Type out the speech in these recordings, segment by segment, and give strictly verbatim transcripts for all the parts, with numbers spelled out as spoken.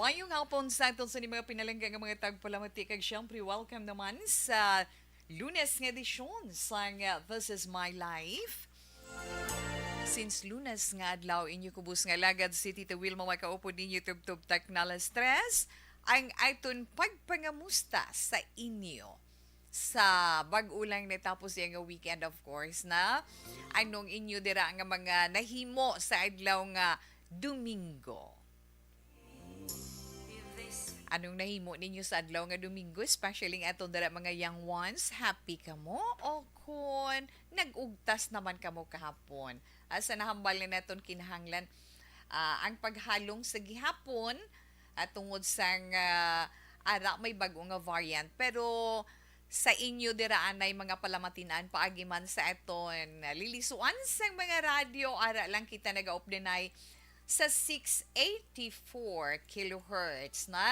Maayong hapon sa aton sa mga pinalangga nga mga tagpalamati, kag siyempre welcome naman sa Lunes nga edisyon sang, uh, This Is My Life. Since Lunes nga adlaw, inyo kubos nga alagad si Tita Wilma, makaupod ninyo tubtob takna alas tres, ang aton pagpangamusta sa inyo sa bag-o lang natapos iya nga weekend, of course, na anong inyo dira nga mga nahimo sa adlaw nga Domingo? Anong nahimo ninyo sa adlaw nga Domingo, especially ang aton dira mga young ones? Happy kamo o kon nag-ugtas naman kamo kahapon? Asa nahambal na naton kinahanglan, ah, ang paghalong sa gihapon, ah, tungod sang, ah, ara may bag-o nga variant. Pero sa inyo dira anay mga palamatinan paagi man sa aton, ah, lilisuan sang mga radyo, ara lang kita nagaupdanay sa six eighty-four kilohertz na.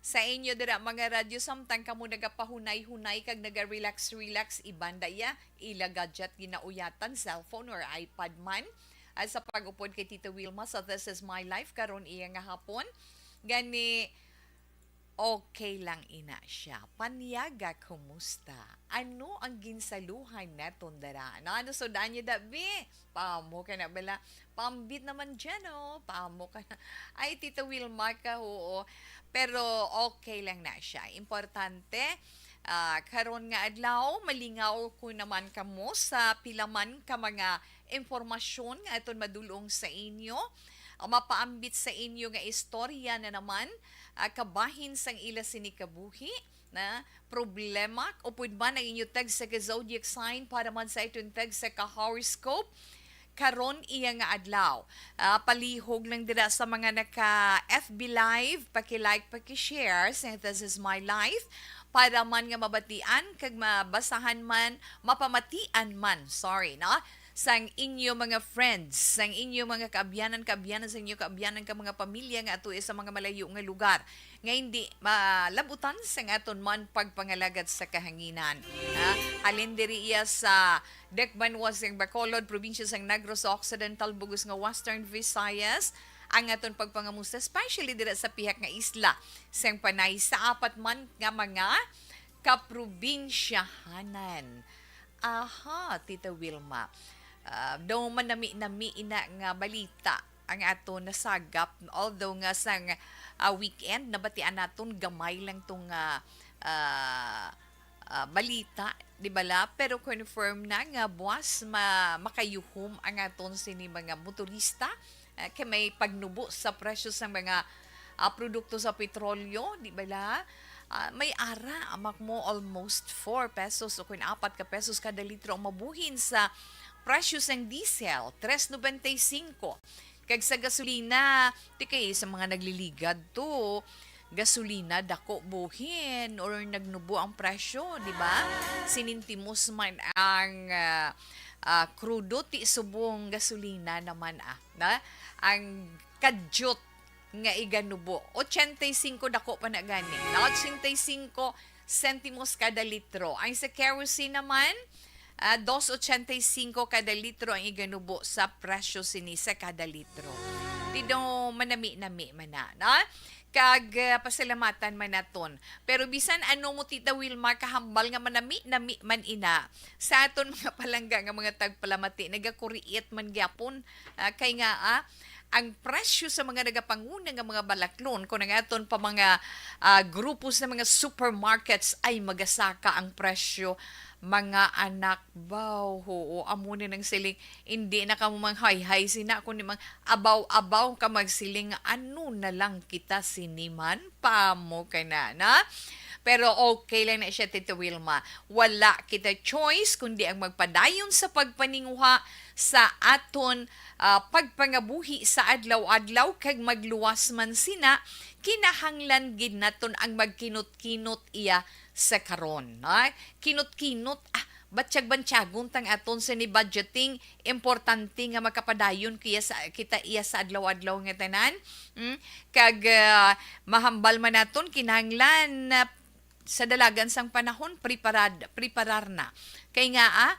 Sa inyo dira mga radyo, samtang kamo nagapahunay-hunay kag naga-relax-relax, iban da iya, ila gadget ginauyatan, cellphone or iPad man. At sa pag-upod kay Tita Wilma sa This Is My Life karon iya nga hapon, gani, okay lang ina siya. Panyaga, kumusta? Ano ang ginsaluhan naton dara? No, ano sudaan niya, da, bi? Pamo ka na bala. Pambit naman dyan, oh. Pamo ka na. Ay, Tita Wilma ka, oo. Pero okay lang na siya. Importante, ah, karon nga adlaw, malingaw ko naman kamo sa pila man ka mga impormasyon nga aton madulong sa inyo. Ah, mapaambit sa inyo nga istorya na naman, ah, kabahin sang ila sini kabuhi, na problema, upod man ang inyo tagsa ka zodiac sign para man sa iton tagsa ka horoscope karon iya nga adlaw. Ah, palihog lang dira sa mga naka F B Live, paki-like, paki-share sa This Is My Life para man nga mabatian kag mabasahan man, mapamatian man, sorry, no? Sang inyo mga friends, sang inyo mga kaabyanan, kaabyanan, sa inyo kaabyanan ka mga pamilya nga atuya sa mga malayo nga lugar, nga hindi malabutan sang aton man pagpangalagad sa kahanginan. Ha? Halin diri iya sa Dakbanuas sang Bacolod, probinsya sang Negros Occidental, bugos nga Western Visayas, ang aton pagpangamusta, especially dira sa pihak nga isla sang Panay, sa apat man nga mga kaprobinsyahanan. Aha, Tita Wilma. Ah, daw manami-nami ina nga balita ang ato nasagap, although nga sang, ah, weekend nabatian naton gamay lang tong, ah, ah, ah, balita, di bala? Pero confirm na nga buwas ma-, makayuhom ang aton sini mga motorista, ah, kay may pagnubo sa presyo sang mga, ah, produkto sa petrolyo, di bala? Ah, may ara, amak mo, almost four pesos o kun apat ka pesos kada litro ang mabuhin sa presyo sang diesel, tres noventa y cinco. Kag sa gasolina, ti kay sa mga nagliligad to, gasolina dako buhin or nagnubo ang presyo, di ba? Sinintimos man ang, ah, ah, krudo, ti subong gasolina naman, ah, na ang kadyot nga iganubo. Ochenta y cinco, dako pa na gani. Na ochenta y cinco sentimos kada litro. Ang sa kerosene naman, ah, dos ochenta y cinco kada litro ang iganubo sa presyo sini sa kada litro. Ti daw manami-nami man na, no? Kag, ah, pasalamatan man naton. Pero bisan ano mo, Tita Wilma, kahambal nga manami-nami man ina, sa aton mga palangga nga mga tagpalamati, nagakuriit man gyapon, ah, kay nga, ah, ang presyo sa mga nagapanguna nga mga balaklon, kung ang aton pa mga, ah, grupo sa mga supermarkets ay magasaka ang presyo, mga anak, baw, oo, amo ni nang siling, hindi na kamo manghayhay sina, kundi mang abaw-abaw ka magsiling, "Ano na lang kita siniman?" Pamo ka na, na? Pero okay lang na siya, Tita Wilma. Wala kita choice kundi ang magpadayon sa pagpaninguha sa aton, ah, pagpangabuhi sa adlaw-adlaw, kag magluwas man sina, kinahanglan gid naton ang magkinot-kinot iya sa karon, no? Kinot-kinot, ah, batyag-bantyagon tang aton sini budgeting, importante nga makapadayon kaya sa, kita iya sa adlaw-adlaw nga tanan. Mm? Kag, ah, mahambal man naton, kinahanglan na sa dalagan sang panahon, preparad-, preparar na. Kay nga, ah,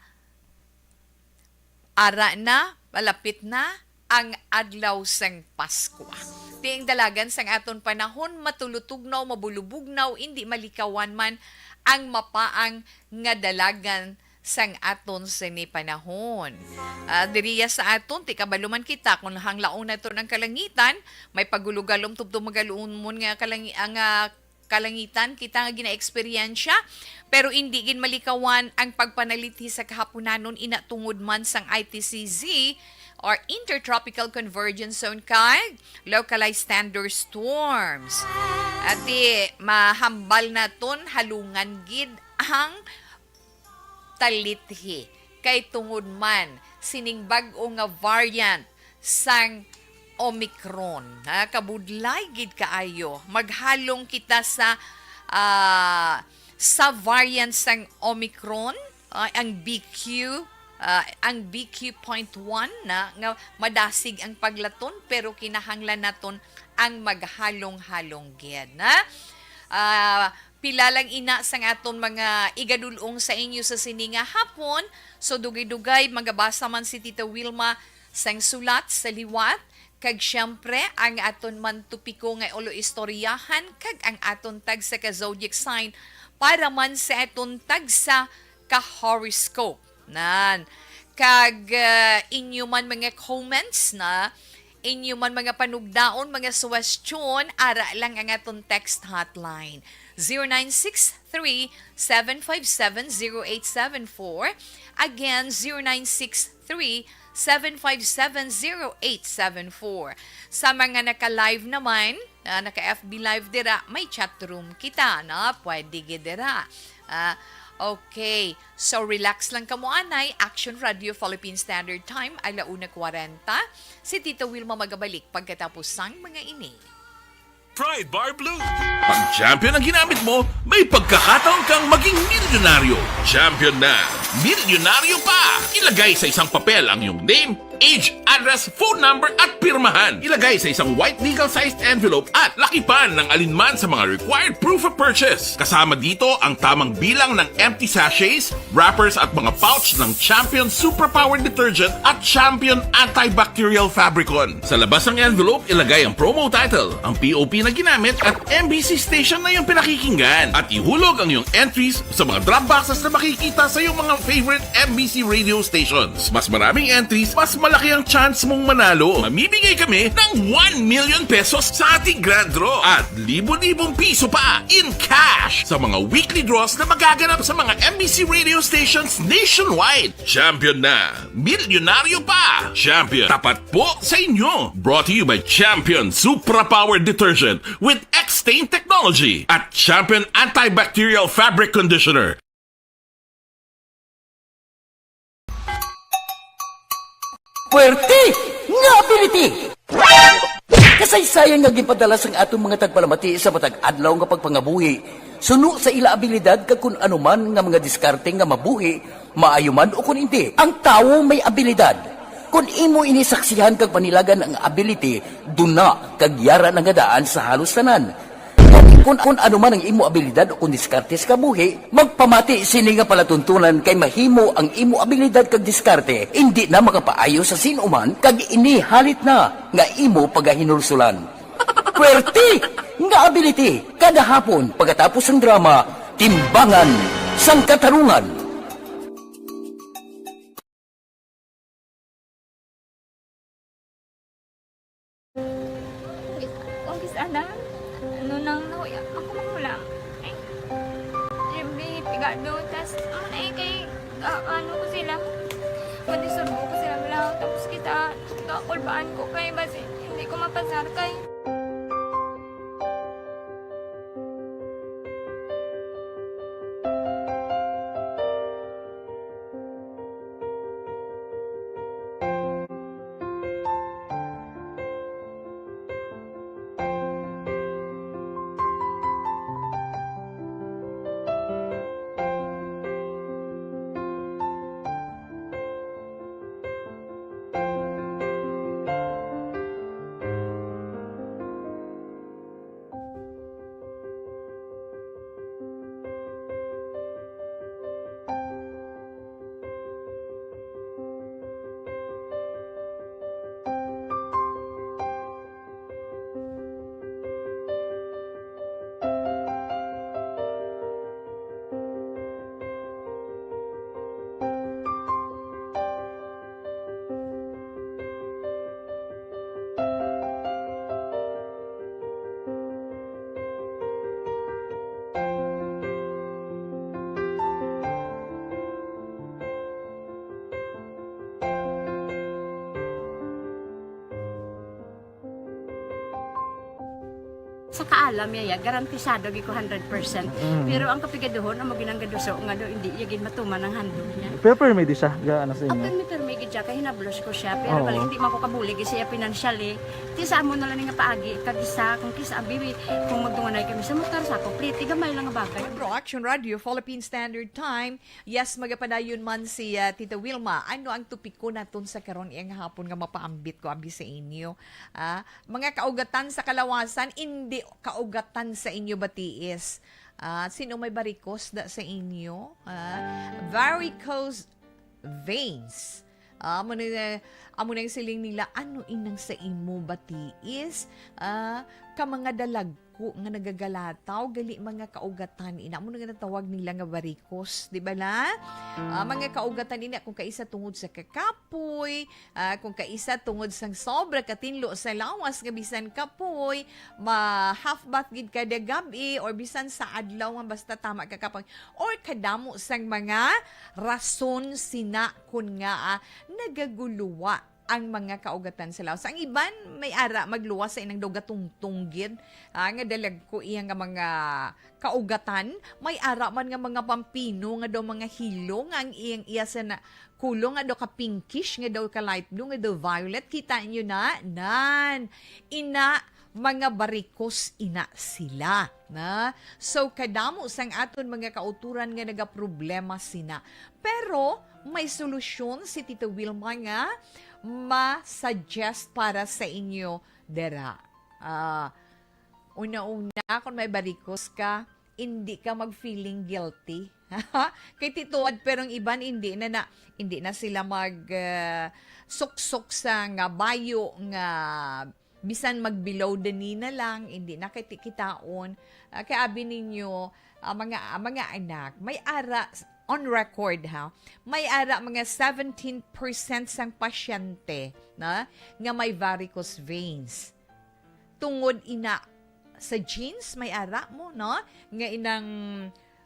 ara na, malapit na ang adlaw sang Paskwa. Ti ang dalagan sang aton panahon, matulutugnaw, mabulubugnaw, indi malikawan man ang mapaang nga dalagan sang aton sini panahon. Ah, diriya sa aton, ti kabalo man kita, kung hanglaon naton ang kalangitan, may pagulugalom tubtob magaluomon nga kalangi-, ah, nga kalangitan kita nga ginaeksperyensya, pero indi gid malikawan ang pagpanalithi sa kahaponanon, ina tungod man sang I T C Z or Intertropical Convergence Zone kag localized thunderstorms. Ati, mahambal naton halungan gid ang talithi kay tungod man sining bag-o nga variant sang Omicron, ha? Kabudlay gid kaayo. Maghalong kita sa, ah, sa variant sang Omicron, ah, ang B Q, ah, ang B Q point one na nga madasig ang paglaton, pero kinahanglan naton ang maghalong-halong gid, ha? Ah, pila lang ina sang aton mga igadul-ong sa inyo sa sini nga hapon. So, dugay-dugay, magabasa man si Tita Wilma sang sulat sa liwat. Kag siyempre, ang aton man topiko nga ulo istoryahan kag ang aton tagsa ka zodiac sign para man sa aton tagsa ka horoscope. Nan. Kag, ah, inyo man mga comments na, inyo man mga panugdaon, mga suwestyon, ara lang ang aton text hotline. Zero nine six three, seven five seven, zero eight seven four. Again, zero nine six three, seven five seven, zero eight seven four. Sa mga naka-live naman, ah, naka-F B live dira, may chat room kita, no? Pwede gid dira. Ah, okay. So, relax lang kamo anay. Action Radio Philippine Standard Time, ala una kwarenta. Si Tita Wilma magabalik pagkatapos sang mga ini. Pride Bar Blue. Pag champion ang ginamit mo, may pagkakataon kang maging milyonaryo. Champion na, milyonaryo pa! Ilagay sa isang papel ang iyong name, age, address, phone number, at pirmahan. Ilagay sa isang white legal-sized envelope at lakipan ng alinman sa mga required proof of purchase. Kasama dito ang tamang bilang ng empty sachets, wrappers, at mga pouch ng Champion Superpower Detergent at Champion Antibacterial Fabricon. Sa labas ng envelope, ilagay ang promo title, ang P O P na ginamit, at M B C station na iyong pinakikinggan. At ihulog ang iyong entries sa mga drop boxes na makikita sa iyong mga favorite M B C radio stations. Mas maraming entries, mas malaki ang chance mong manalo. Mamimigay kami ng one million pesos sa ating grand draw at libo-libong piso pa in cash sa mga weekly draws na magaganap sa mga M B C radio stations nationwide. Champion na! Milyonaryo pa! Champion, tapat po sa inyo! Brought to you by Champion Supra Power Detergent with X-Stain Technology at Champion Antibacterial Fabric Conditioner. Puwerte nga ability! Kasaysayan nga ginpadala sang aton mga tagpalamati sa matag adlaw nga pagpangabuhi suno sa ila abilidad kag kun ano man nga mga diskarte nga mabuhi, maayo man o kun indi. Ang tawo may abilidad. Kun imo ini saksihan kag panilagan ang ability, duna kag yara na nga daan sa halos tanan. Kung, kung ano man ang imo abilidad o kung diskarte sa kabuhi, magpamati sini nga palatuntunan kay mahimo ang imo abilidad kag diskarte indi na makapaayo sa sin-o man kag ini halit na nga imo pagahinulsulan. Puwerte nga ability! Kada hapon, pagkatapos sang drama, Timbangan sang Katarungan. Kung kis-, ana, ano nang nahuya, ako magulang. Ay, siyempre, pigado, tas, ano na eh, kay, ah, ano ko sila, madisurbo ko sila, wala, tapos kita, kakulbaan ko kay, basi, hindi ko mapasar kay. Sa kaalam niya, ya, garantisado gid ko hundred percent. Mm. Pero ang kapigaduhon, amo ginang gaduso nga do, hindi iya gid matuman ang handog niya. Pero permi di siya, ga ano sa Ang inyo. Permi-permi gid siya, kay hinablos ko siya. Pero Oo. Bali, hindi man ko kabulig siya financially. Ti sa amo na lang nga paagi, kag isa, kung kisa, bibi, kung magdunganay kami sa motor, sa complete, gamay lang nga bagay. Pro Action Radio, Philippine Standard Time. Yes, magapadayon man si ah, Tita Wilma. Ano ang topiko naton sa karon iyang hapon nga mapaambit ko abi sa inyo? Ah, mga kaugatan sa kalawasan, hindi kaugatan sa inyo batiis. Ah, sino may barikos da sa inyo? Ah, varicose veins. Ah, amo na, amo na yung siling nila, ano inang sa imo batiis? Ah, ka mga dalagko nga nagagalataw, gali mga kaugatan, ina mo na nga natawag nila nga varicose, di ba na? Ah, mga kaugatan, ina kung kaisa tungod sa kakapoy, ah, kung kaisa tungod sang sobra katinlo sa lawas nga bisan kapoy, ma half bath gid kada gabi or bisan sa adlaw nga basta tama ka kapoy or kadamo sang mga rason sina kun nga ah, nagaguluwa ang mga kaugatan sa lawas. Ang iban may ara magluwas sa inang daw gatungtong gid, ah, nga dalagko iya nga mga kaugatan. May ara man nga mga pampino nga daw mga hilo nga ang iyang iya sa na, kulo nga daw ka pinkish nga daw ka light blue nga daw violet. Kita niyo na? Nan. Ina mga barikos ina sila. Na? So kadamo sang aton mga kauturan nga nagaproblema sina. Pero may solusyon si Tita Wilma nga ma-suggest para sa inyo dera. Ah, una-una, kung may barikos ka, hindi ka mag-feeling guilty. Kay tituod, pero ang iban hindi na, na hindi na sila mag ah, suksok sa nga bayo nga bisan mag-below the knee na lang, hindi na kay kitaon. Ah, kay abi ninyo, ah, mga ah, mga anak, may ara on record ha, may ara mga seventeen percent sang pasyente na nga may varicose veins. Tungod ina sa genes may ara mo, no? Nga inang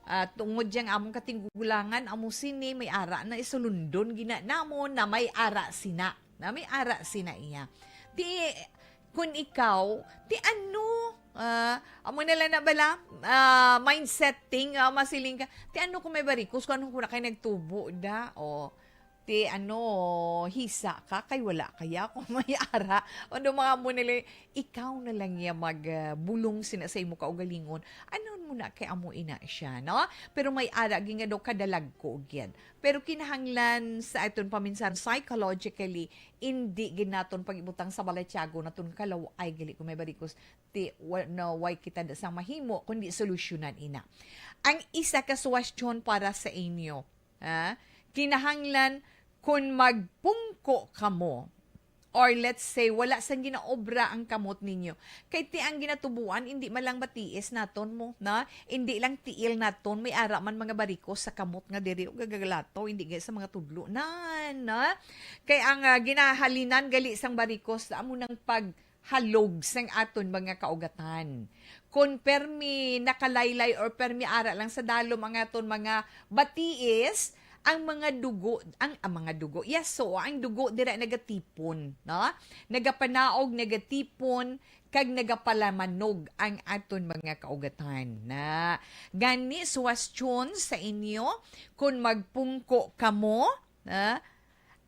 ah, tungod yang among katinggulangan amo sini may ara na isulundon gina namon na may ara sina. Na may ara sina iya. Ti kun ikaw, ti ano ah, amo na lang na bala ah, mind setting ah, masiling ka ti ano kung may barikos kung ano kung na kay nagtubo da o ti ano hisa ka kay wala kaya kung may ara ano mga mo nila ikaw na lang niya mag ah, bulong sina sa imo kaugalingon ano mo na kay amo ina siya no pero may ara gyud nga daw kadalag ko gyud pero kinahanglan sa aton paminsan psychologically indi gid naton pag-ibutang sa balatyago naton kalaw-ay gali kung may barikos ti wa, no, way kita da sang mahimo kundi solusyonan ina ang isa ka suwestyon para sa inyo ha kinahanglan kun magpungko kamo or let's say wala sang ginaobra ang kamot ninyo kay ti ang ginatubuan indi man lang batiis naton mo na indi lang tiil naton may ara man mga barikos sa kamot nga diri o gagalataw hindi gay sa mga tudlo na na kay ang ah, ginahalinan gali sang barikos amo nang paghalog sang aton mga kaugatan kun permi nakalaylay or permi ara lang sa dalom ang aton mga batiis ang mga dugo ang, ang mga dugo yes so ang dugo dira nagatipon no nagapanaog nagatipon kag nagapalamanog ang aton mga kaugatan na gani suwestyon sa inyo kun magpungko kamo na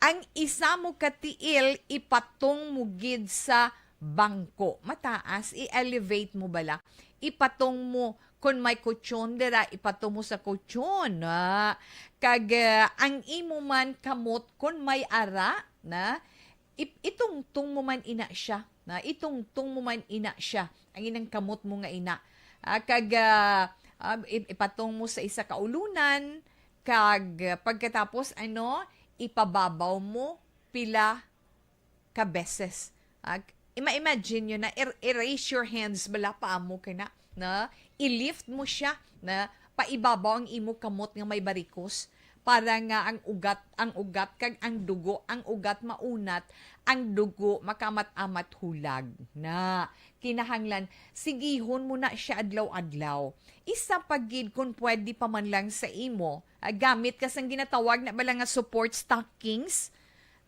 ang isa mo katiil ipatong mo gid sa bangko mataas i-elevate mo bala ipatong mo kon may kutsyon dira ipatong mo sa kutsyon na kag uh, ang imo man kamot kon may ara na ip- itungtong mo man ina siya na itungtong mo man ina siya ang inang kamot mo nga ina Ah, kag ah, ah, ip- ipatong mo sa isa ka ulunan kag ah, pagkatapos ano ipababaw mo pila ka beses. Ah, ima-imagine nyo na er- erase your hands bala pa mo kay na na i-lift mo siya na paibabaw ang imo kamot nga may barikos para nga ang ugat ang ugat kag ang dugo ang ugat maunat ang dugo makamat-amat hulag na kinahanglan sigihon mo na siya adlaw-adlaw isa pa gid kun pwede pa man lang sa imo ah, gamit ka sang ginatawag na bala nga support stockings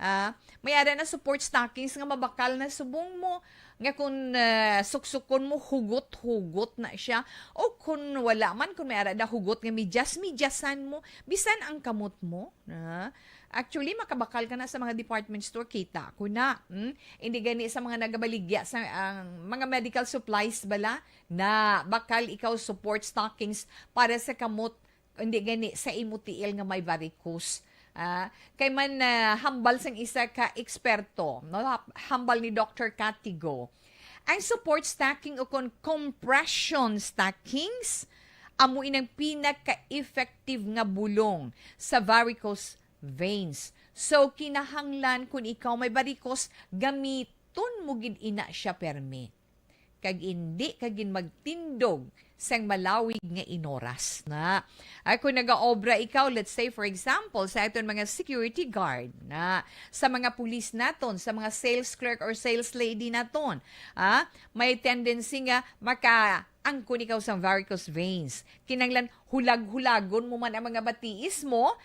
Ah, may ara na support stockings nga mabakal na subong mo. nga kung, ah, suksukon mo, hugot-hugot na siya. O kung wala man, kung may ara da hugot nga medyas-medyasan mo, bisan ang kamot mo, na. Actually, makabakal ka na sa mga department store, kita ko na. Hmm? Hindi gani sa mga nagabaligya sa ang mga medical supplies bala na bakal ikaw support stockings para sa kamot, hindi gani sa imo tiil nga may varicose. Ah, kay man, ah, hambal sang isa ka eksperto, no? Hambal ni Doctor Catigo. Ang support stocking o kon compression stockings amo inang pinaka-effective nga bulong sa varicose veins. So, kinahanglan kung ikaw may varicose, gamiton mo gid ina siya permi. Kag indi ka gid magtindog sang malawig nga inoras na. Ay, kung nagaobra ikaw, let's say, for example, sa aton mga security guard na, sa mga pulis naton, sa mga sales clerk or sales lady naton, ah, may tendency nga makaangkon ikaw sang varicose veins. Kinanglan hulag-hulagon mo man ang mga batiis mo,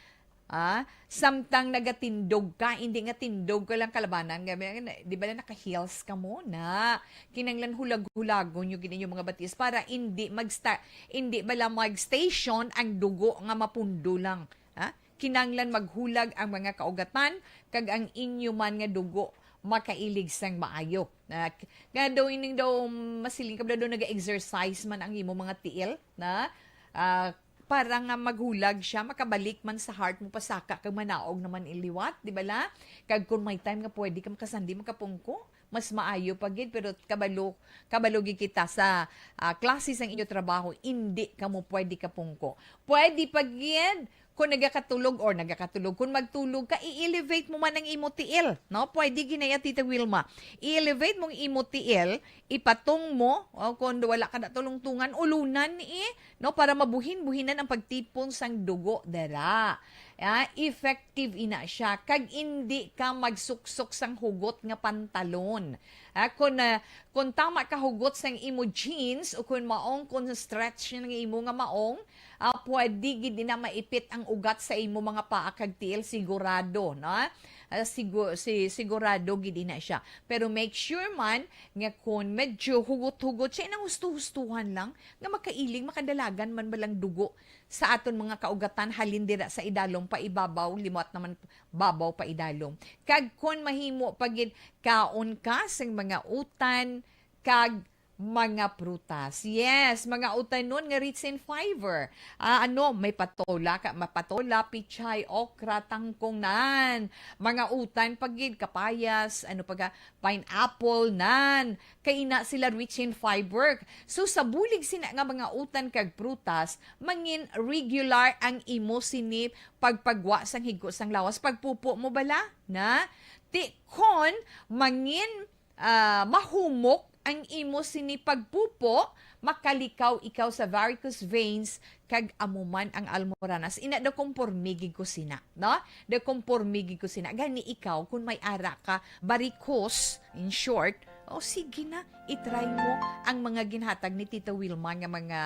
ah, samtang nagatindog ka, hindi nga tindog ka lang kalabanan, nga, di ba na naka-heels ka mo na? Kinanglan hulag-hulagon nyo gid inyo mga batiis para hindi magsta-, hindi bala mag-station ang dugo nga mapundo lang. Ha? Kinanglan maghulag ang mga kaugatan, kag ang inyo man nga dugo makailig sang maayo. Ah, k-, nga daw ining daw masiling ka daw naga-exercise man ang imo mga tiil na, ah, para nga maghulag siya, makabalik man sa heart mo, pasaka kag manaog naman iliwat, di ba la? Kag kung may time nga pwede ka makasandi, makapungko, mas maayo pa gid, pero kabalo, kabalo gid kita sa, ah, klase sang inyo trabaho, indi kamo pwede kapungko. Pwede pa gid kung nagakatulog or nagakatulog, kung magtulog ka, i-elevate mo man ang imo tiil, no? Pwede ginaya, Tita Wilma. I-elevate mong imo tiil, ipatong mo, o kung wala ka na tulungtungan, ulunan ni, no? Para mabuhin-buhinan ang pagtipon sang dugo dara. Ah, effective ina siya. Kag indi ka magsuksok sang hugot nga pantalon. Ah, kung, ah, kung tama ka hugot sang imo jeans o kung maong, kung stretch ang imo nga maong, ah, pwede gid na maipit ang ugat sa imo mga paa kag tiil, sigurado, no? Ah, sigu-, si-, sigurado gid na siya. Pero make sure man nga kung medyo hugot-hugot siya, inang husto-hustuhan lang, nga makailing, makadalagan man ba lang dugo sa aton mga kaugatan, halin dira sa idalom pa ibabaw, liwat naman babaw pa idalom. Kag kon mahimo pa gid, kaon ka sing mga utan kag mga prutas. Yes, mga utanon nga rich in fiber. Ah, ano, may patola ka, mapatola, pichay, okra, tangkong, nan. Mga utan pa gid, kapayas, ano pa ga, pineapple, nan. Kay ina sila rich in fiber. So, sa bulig sina nga mga utan kag prutas, mangin regular ang imo sini pagpagwa sang higko sang lawas, pagpupo mo bala, na? Ti kon mangin, ah, mahumok ang imo sini pagpupo, makalikaw ikaw sa varicose veins, kag amo man ang almoranas. Ina, daw komporme gid ko sina, no? Daw komporme gid ko sina. Gani ikaw, kung may ara ka, varicose, in short, o sige na, i-try mo ang mga ginhatag ni Tita Wilma nga mga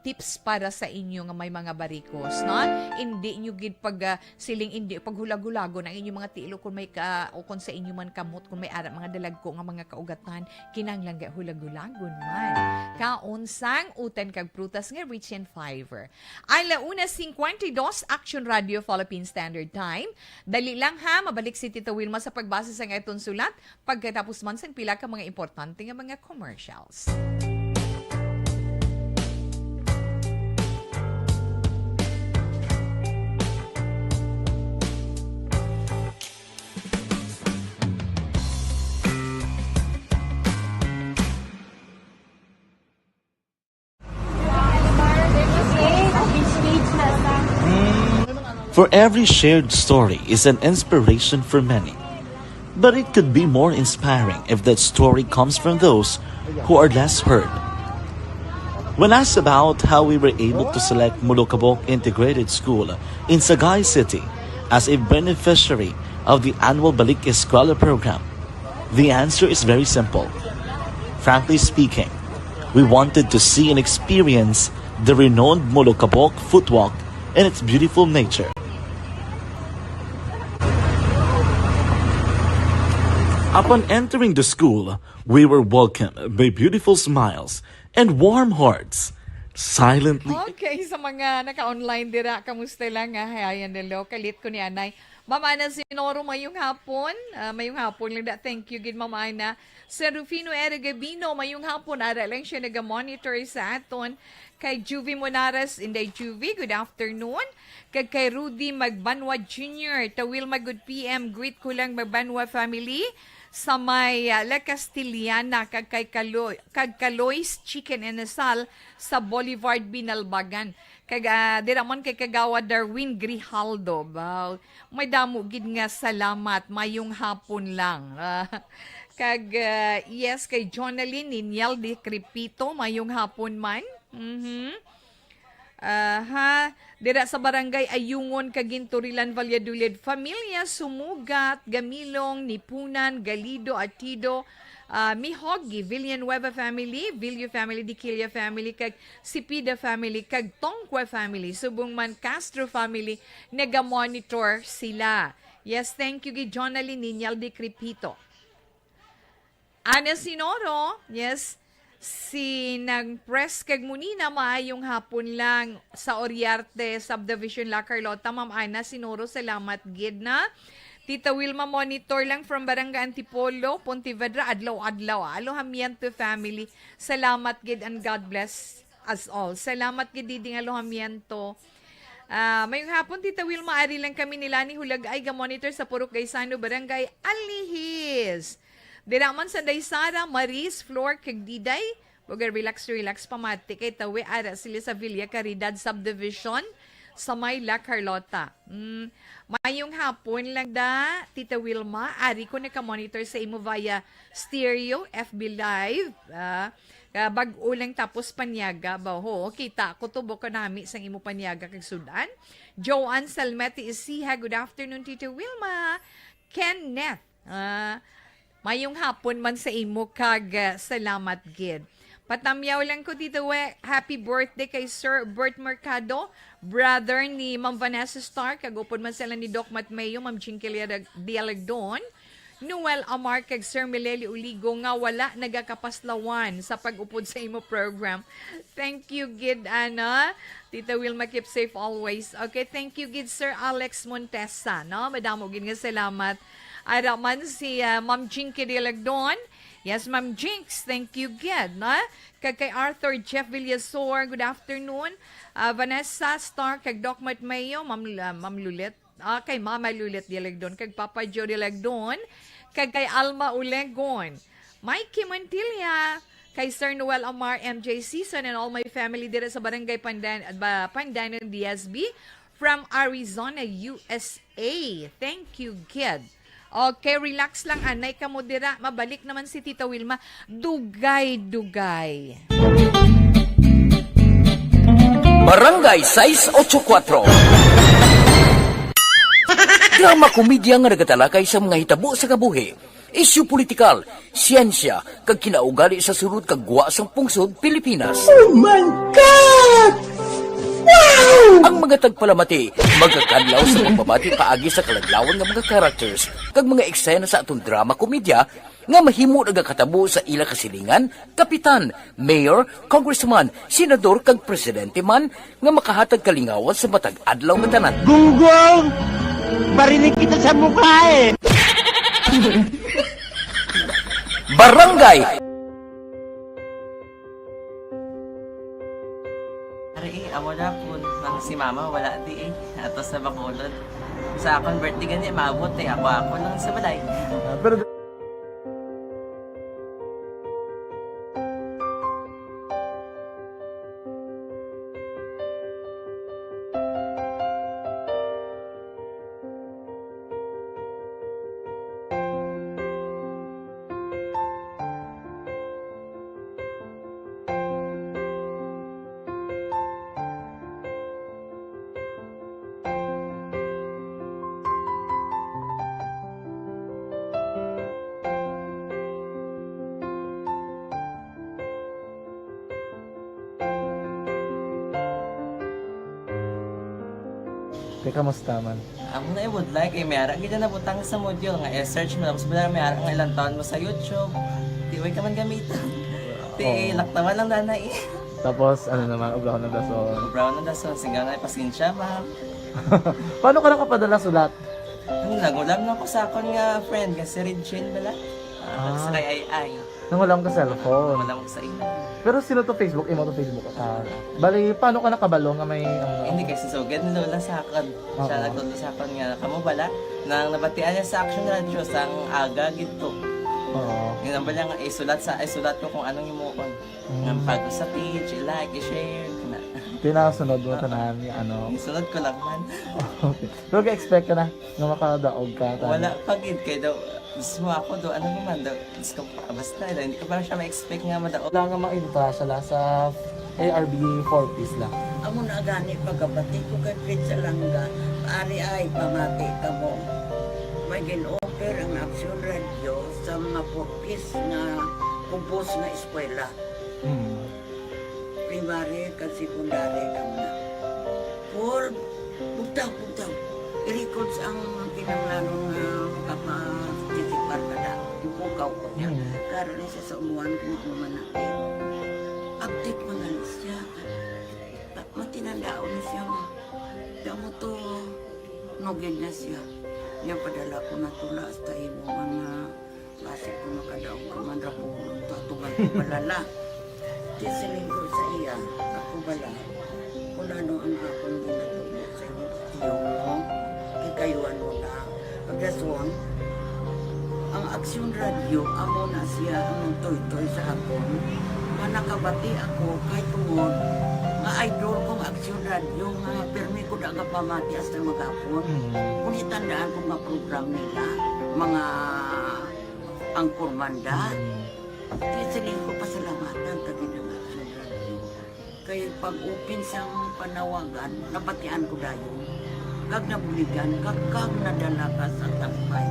tips para sa inyo nga may mga varicose, no? Hindi nyo gid pag, ah, siling, hindi paghulag-hulagon ang inyong mga tiil o kung may ka, o kung sa inyo man kamot, kung may ara mga dalagko nga mga kaugatan, kinahanglan ga hulag-hulagon man. Kaon sang utan kag prutas nga rich in fiber. Ala una cincuenta y dos, Action Radio Philippine Standard Time. Dali lang ha, mabalik si Tita Wilma sa pagbasa sa aton sulat pagkatapos man sang pila ka mga importante nga mga commercials. For every shared story is an inspiration for many. But it could be more inspiring if that story comes from those who are less heard. When asked about how we were able to select Molokabok Integrated School in Sagay City as a beneficiary of the annual Balik Eskwela program, the answer is very simple. Frankly speaking, we wanted to see and experience the renowned Molokabok footwalk and its beautiful nature. Upon entering the school, we were welcomed by beautiful smiles and warm hearts. Silently. Okay, sa mga naka-online dira, kamusta lang nga? Hayayan nilo, kalit ko ni anay. Ma'am Ana Sinoro, mayong hapon. Ah, mayong hapon lang da. Thank you gid, Ma'am Ana. Sir Rufino Era Gabino, mayong hapon. Ara lang siya naga-monitor sa aton. Kay Juvie Monares, Inday Juvie, good afternoon. Kag kay Rudy Magbanwa Junior, Tawil, my good P M, greet ko lang Magbanwa family sa may, ah, La Castellana, kag kay Kalo-, kag Kaloy's Chicken and Asal sa Boulevard, Binalbagan. Kag, ah, dira man kay Kagawad Darwin Grijaldo. Wow. May damo gid nga salamat. Mayong hapon lang. Ah, kag, ah, yes, kay Jonalyn Ninyal de Crepito, mayong hapon man. Mhm. Aha, dira sa Barangay Ayungon, Kaginturilan, Valladolid, familia Sumugat, Gamilong, Nipunan, Galido, Atido, ah, Mihogi, Villanueva family, Villo family, Diquilla family, kag Cepeda family, kag Tongque family, subong man Castro family, naga-monitor sila. Yes, thank you gid, Jonalyn Ninyal de Crepito. Ana Sinoro, yes. Si Nang Pres kag Munina, maayong hapon lang sa Oriarte Subdivision, La Carlota. Ma'am Ana Sinoro, salamat gid na. Tita Wilma, monitor lang from Barangay Antipolo, Pontevedra, adlaw-adlaw. Alojamiento family, salamat gid and God bless us all. Salamat gid, Diding Alojamiento. Ah, mayong hapon, Tita Wilma. Ari lang kami ni Lani Hulagay, ga-monitor sa Purok Gaisano, Barangay Alihis. Dira man sa Day Sara, Maris, Flor, kag Diday. Baga relax, relax pamati kay tawi ara sila sa Villa Caridad Subdivision sa may La Carlota. Mm, mayong hapon lang da, Tita Wilma. Ari ko naka-monitor sa imo via stereo, F B Live. Ah, ah, bag-o lang tapos panyaga ba? Ho, kita ko to, buka nami sang imo panyaga kag sudan. Joanne Salmete Isiha, good afternoon, Tita Wilma. Kenneth, ah, mayong hapon man sa imo kag, ah, salamat gid. Patamyaw lang ko, Tito We. Happy birthday kay Sir Bert Mercado, brother ni Ma'am Vanessa Starr, kag upod man sila ni Doc Matmeo, Ma'am Jinky Dialagdon, Noel Amar, kag Sir Meleli Uligo nga wala nagakapaslawan sa pag-upod sa imo program. Thank you gid, ana. Tita Wilma, keep safe always. Okay, thank you gid, Sir Alex Montesa, no? Madamo gid nga salamat. Ara man si, ah, Ma'am Jinky Dialagdon. Yes, Ma'am Jinx, thank you gid, no? Kag kay Arthur Jeff Villasor, good afternoon. Ah, Vanessa Star, kag Doc Mart Mayo, Ma'am, ah, Ma'am Lulet. Ah, kay Mama Lulet Dialagdon, kag Papa Joe Dialagdon, kag kay Alma Ulegon. Mikey Montilla, kay Sir Noel Amar, M J Season, and all my family dira sa Barangay Pandan-, ba, Pandanon, D S B, from Arizona, U S A. Thank you, kid. Okay, relax lang, anay kamo dira. Mabalik naman si Tita Wilma. Dugay-dugay. Barangay sais ocho kuwatro. Drama komedya nga nagatalakay sa mga hitabo sa kabuhi, isyu politikal, siyensya, kag kinaugali sa sulod kag gwa sang pungsod Pilipinas. Oh my God! Wow! Ang mga tagpalamati magakadlaw sa pagbabati paagi sa kaladlawan nga mga characters kag mga eksena sa aton drama komedya nga mahimo nagakatabo sa ila kasilingan, kapitan, mayor, congressman, senador, kag presidente man nga makahatag kalingawan sa matag adlaw nga tanan. Gunggong! Barinig kita sa mukha eh! Barangay Ari, eh, amo na po. Ang si mama, wala di eh. Ato sa Bacolod. Sa akong birthday gani, maabot eh. Ako, ako lang sa balay. Ah, pero Te, kamusta man? Amo na, I would like, eh, may ara gid na nabutang sa module nga i-search mo, tapos wala, may ara nga ilang taon mo sa YouTube. Di, way ka man gamiton. Di, Oo. Laktawan lang, danay. Tapos, ano naman, obrahon ng dason. Obrahon ng dason, sigaw na, pasensya, ma'am. Paano ka nakapadala sulat? Ano, nangulam na ko sa akon nga friend, nga si Regine bala. Ah, Ah. sa kay Ay Ay. Nangulam ka cellphone? Nangulam ko sa imo. Pero sino to Facebook? Imo to Facebook account? Bali, paano ka nakabalo nga may, ano? Hindi, kay si Sugad ni Lola sa akon. Siya Oo. nagtudlo sa akon nga, kamo bala, nang nabatian niya sa Action Radio, sang aga gid to. Oo. Yun ang bala nga, isulat sa, isulat ko kung anong himuon. Mm. Nga pag sa page, i-like, i-share, kana. Tinasunod mo tanan, ano? Isunod ko lang man. Okay. Pero ga-expect ka na nga makadaog ka, tanan? Wala pa gid, kay daw, mismo ako daw, ano naman daw, Diyos ko, basta, hindi ko pa siya ma-expect nga madaog. Wala nga mainta siya la sa A R B four Ps la. Amo na gani pagkabati ko kay Prince Alanga, ari ay pamati kamo. May gin-offer ang Action Radio sa mga four Ps nga kubos nga eskwela. Mm. Primary kag secondary kamo na. Paul, bugtaw, bugtaw. I-records ang kinahanglanon nga makaparticipar ka na. Ipukaw ko niya. Mm. Karon ni siya sa umuan kung ano man na. Update man gani siya. Pa-, matinandaon ni siya, ma. Kaya mo to, nugid na siya. Niya padala ko na tula hasta imo mga Basi ko makadaog ka man ra po, tatugan ko palala. Di siling ko sa iya, ako bala, kung ano ang akong ginatubod sa iyo, iyo mo, kikayuan mo na. Pagdason, ang Aksyon Radyo, amo na siya ang nagtuytoy sa akon. Nga nakabati ako, kay tungod, nga idol kong Aksyon Radyo, nga pirmi ko da nga pamati hasta maghapon. Mm. Kung itandaan ko nga program nila, mga Angkor Manda. Mm. Kaya siling ko, pasalamatan ta gid ang Action Radio. Kay pag-open sang panawagan, nabatian ko dayon. Kag nabuligan, kag, kag nadala ka sa tampay.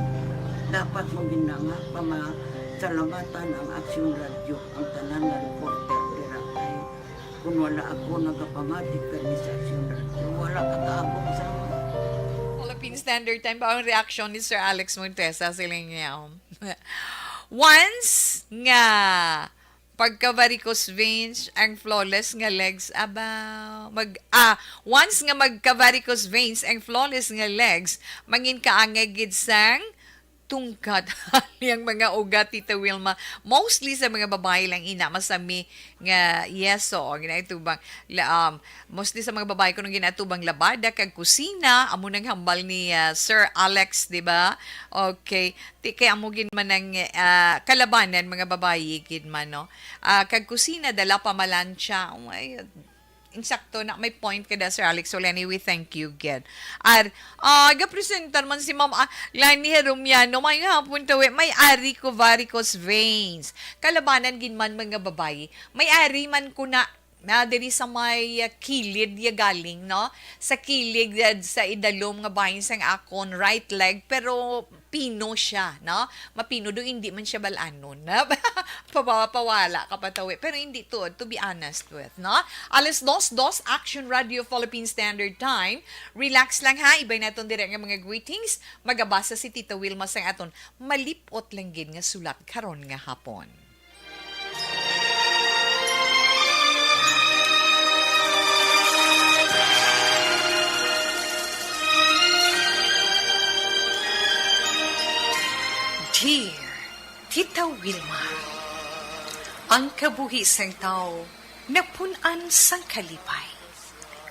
Dapat mo gid na nga pamasalamatan ang Action Radio, ang tanan nga reporter dira kay Kung wala ako nagapamati kani sa Aksyon Radyo, wala ka kaabot sa Philippine Standard Time ba ang reaksyon ni Sir Alex Montesa? Siling niya, um, once nga pagka-varicose veins ang flawless nga legs, aba, mag, ah, once nga magka-varicose veins ang flawless nga legs, mangin kaangay gid sang tungkat ang mga ugat, Tita Wilma. Mostly sa mga babae lang ina, masami nga yeso, ang ginaitubang, la-, um, mostly sa mga babae, kung ang ginaitubang labada kag kusina, amo nang hambal ni, ah, Sir Alex, di ba? Okay. Ti-, kay amo gid man ang, ah, kalabanan, mga babae gid man, no? Ah, kag kusina, dala pa malantsa. Oh my God. Insakto na, may point ka da, Sir Alex. Well, anyway, thank you, gid. Ar, ah, gapresentar man si Ma'am, ah, Lani Herumiano. May hapon to, eh. May ari ko varicose veins. Kalabanan gid man, mga babayi. May ari man ko na, na diri sa may, ah, kilid ya galing, no? Sa kilid, ah, sa idalom nga bahin sang akon right leg, pero pino siya, no? Mapino do, hindi man siya balanon. Papawala ka pa tawi. Pero hindi to, to be honest with, no? Alas dos, dos, Action Radio Philippine Standard Time. Relax lang ha, ibay naton dire nga mga greetings. Magabasa si Tita Wilma sang aton malipot lang gid nga sulat karon nga hapon. Dear Tita Wilma, ang kabuhi sang tawo napun-an sang kalipay,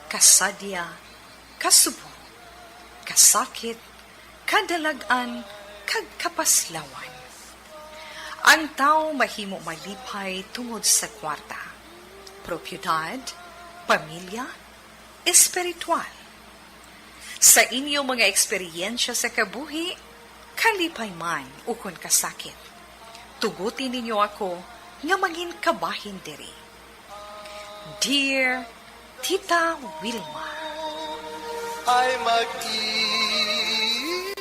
kasadya, kasubo, kasakit, kadalag-an, kag kapaslawan. Ang tawo mahimo malipay tungod sa kwarta, propiedad, pamilya, espiritual. Sa inyo mga eksperyensya sa kabuhi, kalipay man ukon kasakit, tuguti ninyo ako nga mangin kabahin diri. Dear Tita Wilma. Ay mag-i-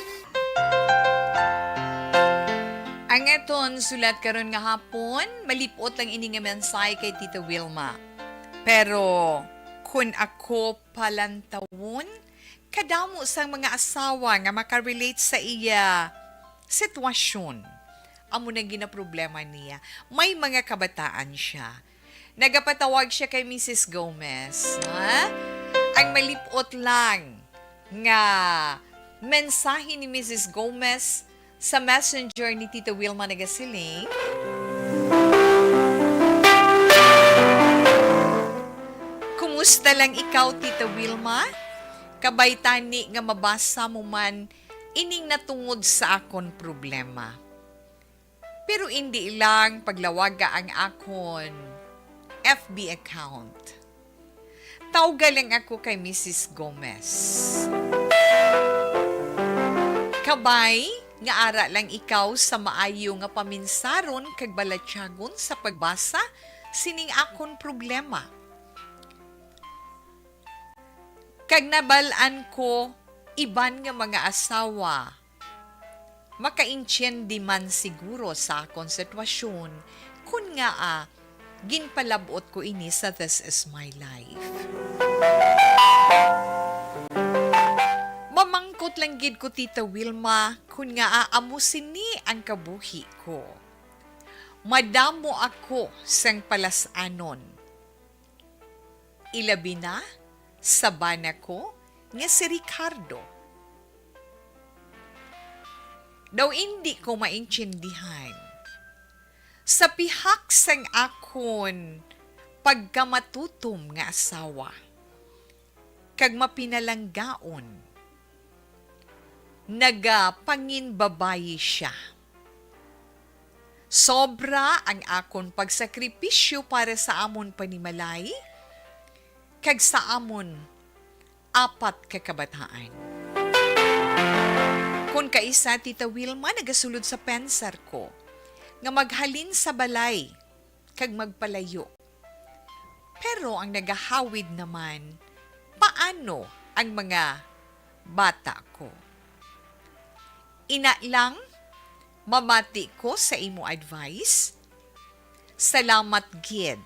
Ang aton sulat karon nga hapon, malipot lang ini nga mensahe kay Tita Wilma. Pero kun ako palantawon, Kadamo sang mga asawa nga makarelate sa iya sitwasyon. Amo nang ginaproblema niya. May mga kabataan siya. Nagapatawag siya kay Misis Gomez, ha? Ang malipot lang nga mensahe ni Misis Gomez sa messenger ni Tita Wilma nagasiling, "Kumusta lang ikaw, Tita Wilma? Kabay tani nga mabasa mo man ining natungod sa akon problema. Pero indi lang paglawaga ang akon F B account. Tawga lang ako kay Misis Gomez. Kabay nga ara lang ikaw sa maayo nga paminsaron kag balatyagon sa pagbasa sining akon problema. Kag nabal-an ko iban nga mga asawa makaintiende man siguro sa akon sitwasyon, kun ngaa ginpalab-ot ko ini sa This Is My Life. Mamangkot lang gid ko, Tita Wilma, kun ngaa amo sini ang kabuhi ko. Madamo ako sang palas-anon. Ilabi na sa bana ko nga si Ricardo. Daw indi ko maintindihan. Sa pihak sang akon pagkamatutom nga asawa, kag mapinalanggaon, nagapanginbabayi siya. Sobra ang akon pagsakripisyo para sa amon panimalay kag sa amon apat ka kabataan. Kon kaisa, Tita Wilma, nagasulod sa pensar ko nga maghalin sa balay kag magpalayo. Pero ang nagahawid naman, paano ang mga bata ko? Ina lang, mamati ko sa imo advice. Salamat gid,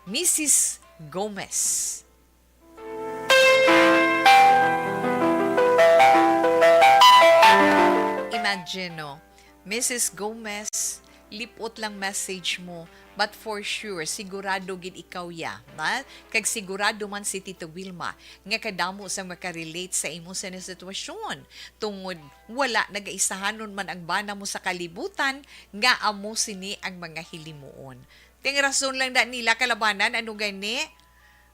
Misis Gomez. Imagine, no? Misis Gomez, lipot lang message mo, but for sure, sigurado gid ikaw ya, na? Kag sigurado man si Tita Wilma nga kadamo sang makarelate sa imo sa sitwasyon. Tungod wala nagaisahanon man ang bana mo sa kalibutan, nga amo sini ang mga hilimuon. Ting rason lang da nila kalabanan, ano gani?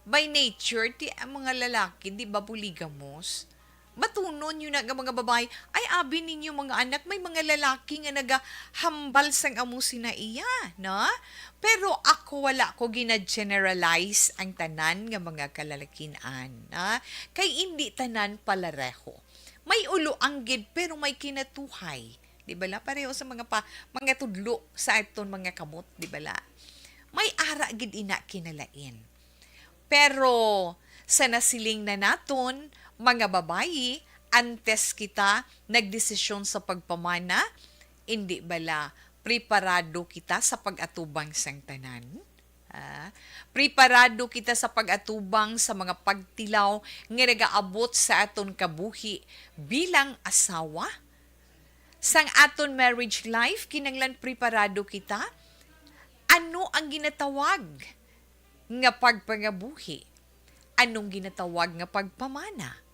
By nature, ti ang mga lalaki, di ba, polygamous? Matunon yun na nga mga babae, "Ay, abi ninyo, mga anak, may mga lalaki nga nagahambal sang amo sina iya," na? Pero ako, wala ko gina-generalize ang tanan nga mga kalalakin-an, na? Kay indi tanan palareho. May ulo anggid, pero may kinatuhay. Di bala? Pareho sa mga pa, mga tudlo sa aton mga kamot, di bala? May ara gid ina kinalain. Pero sa nasiling na naton, mga babayi, antes kita nagdesisyon sa pagpamana, indi bala preparado kita sa pag-atubang sang tanan? Ah, preparado kita sa pag-atubang sa mga pagtilaw nga nagaabot sa aton kabuhi bilang asawa? Sang aton marriage life, kinahanglan preparado kita? Ano ang ginatawag nga pagpangabuhi? Anong ginatawag nga pagpamana?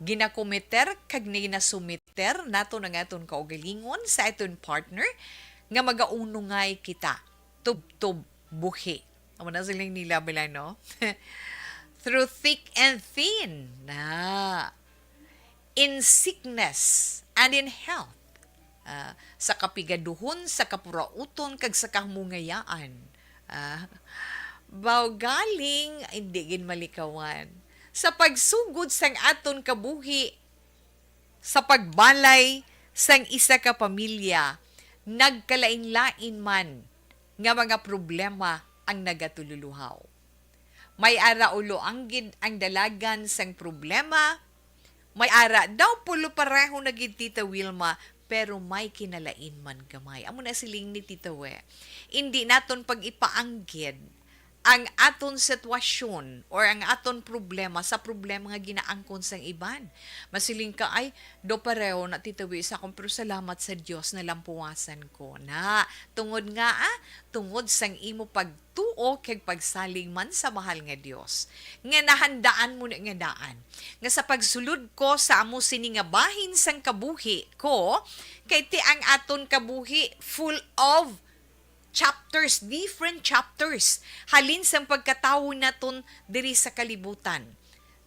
Ginakomiter kag ginasumiter naton ang aton kaugalingon sa aton partner nga magaunongay kita tubtob buhi. Amo na siling nila bala, no? Through thick and thin. Na. In sickness and in health. Ah, sa kapigaduhon, sa kapurauton, kag sa kahumungayaan. Ah, baw galing, hindi gid malikawan. Sa pagsugod sang aton kabuhi, sa pagbalay sang isa ka pamilya, nagkalainlain man nga mga problema ang nagatululuhaw. May ara ulo anggid ang dalagan sang problema, may ara daw pulo pareho na gid, Tita Wilma, pero may kinalain man gamay. Amo na siling ni Tita We. Indi naton pag-ipaanggid ang aton sitwasyon or ang aton problema sa problema nga ginaangkon sang iban. Masiling ka, "Ay, do pareho na titawi sa akon, pero salamat sa Dios, nalampuwasan ko na." Tungod nga, ah, tungod sang imo pagtuo kag pagsalig man sa mahal nga Dios, nga nahandaan mo na nga daan, nga sa pagsulod ko sa amo sini nga bahin sang kabuhi ko, kay ti ang aton kabuhi full of chapters, different chapters, halin sang pagkatawo naton diri sa kalibutan.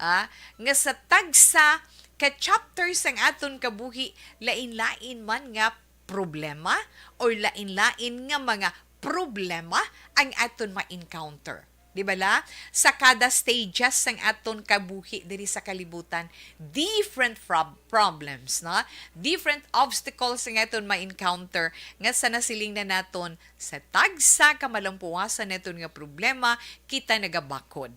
Ah, nga sa tagsa ka chapter sang aton kabuhi, lain-lain man nga problema or lain-lain nga mga problema ang aton ma-encounter. Di ba la? Sa kada stages sang aton kabuhi diri sa kalibutan, different prob-, problems, no? Different obstacles ang aton ma-encounter nga sa nasiling na naton, sa tagsa ka malampuwasan naton nga problema, kita nagabakod.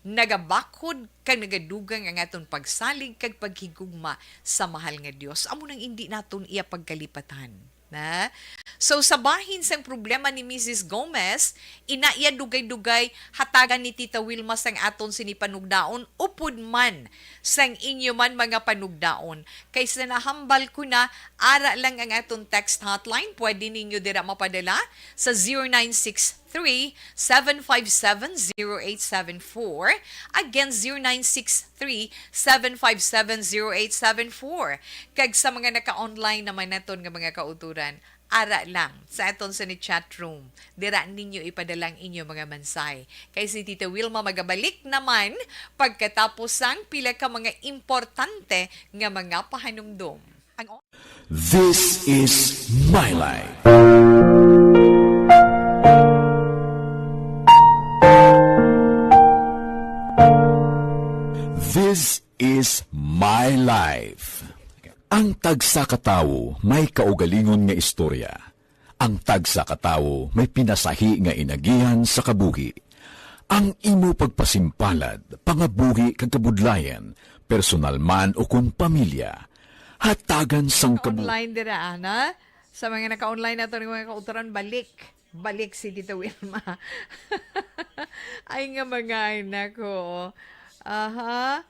Nagabakhod kag nagadugang ang aton pagsalig kag paghigugma sa mahal nga Dios. Amo nang indi naton iya pagkalipatan, na? So, sa bahin sang problema ni Missus Gomez, ina iya dugay-dugay hatagan ni Tita Wilma sang aton sini panugdaon, upod man sang inyo man mga panugdaon. Kay sa nahambal ko na, ara lang ang aton text hotline. Pwede ninyo dira mapadala sa zero nine six three, seven five seven, zero eight seven four. Again, zero nine six three, seven five seven, zero eight seven four. Kag sa mga naka-online naman naton nga mga kauturan, ara lang sa aton sa ni chat room. Dira ninyo ipadala ang inyo mga mansay. Kay si Tita Wilma magabalik naman pagkatapos sang pila ka mga importante nga mga pahanumdom. Ang This is my life. This is my life. Ang tagsa ka tawo may kaugalingon nga istorya. Ang tagsa ka tawo may pinasahi nga inagihan sa kabuhi. Ang imo pagpasimpalad, pangabuhi kag kabudlayan, personal man o kon pamilya, hatagan sang kabuhi. Online dira, ana. Sa mga naka-online nato nga mga kautoran, balik. Balik si Tita Wilma. Ay nga mga anak ko. Aha.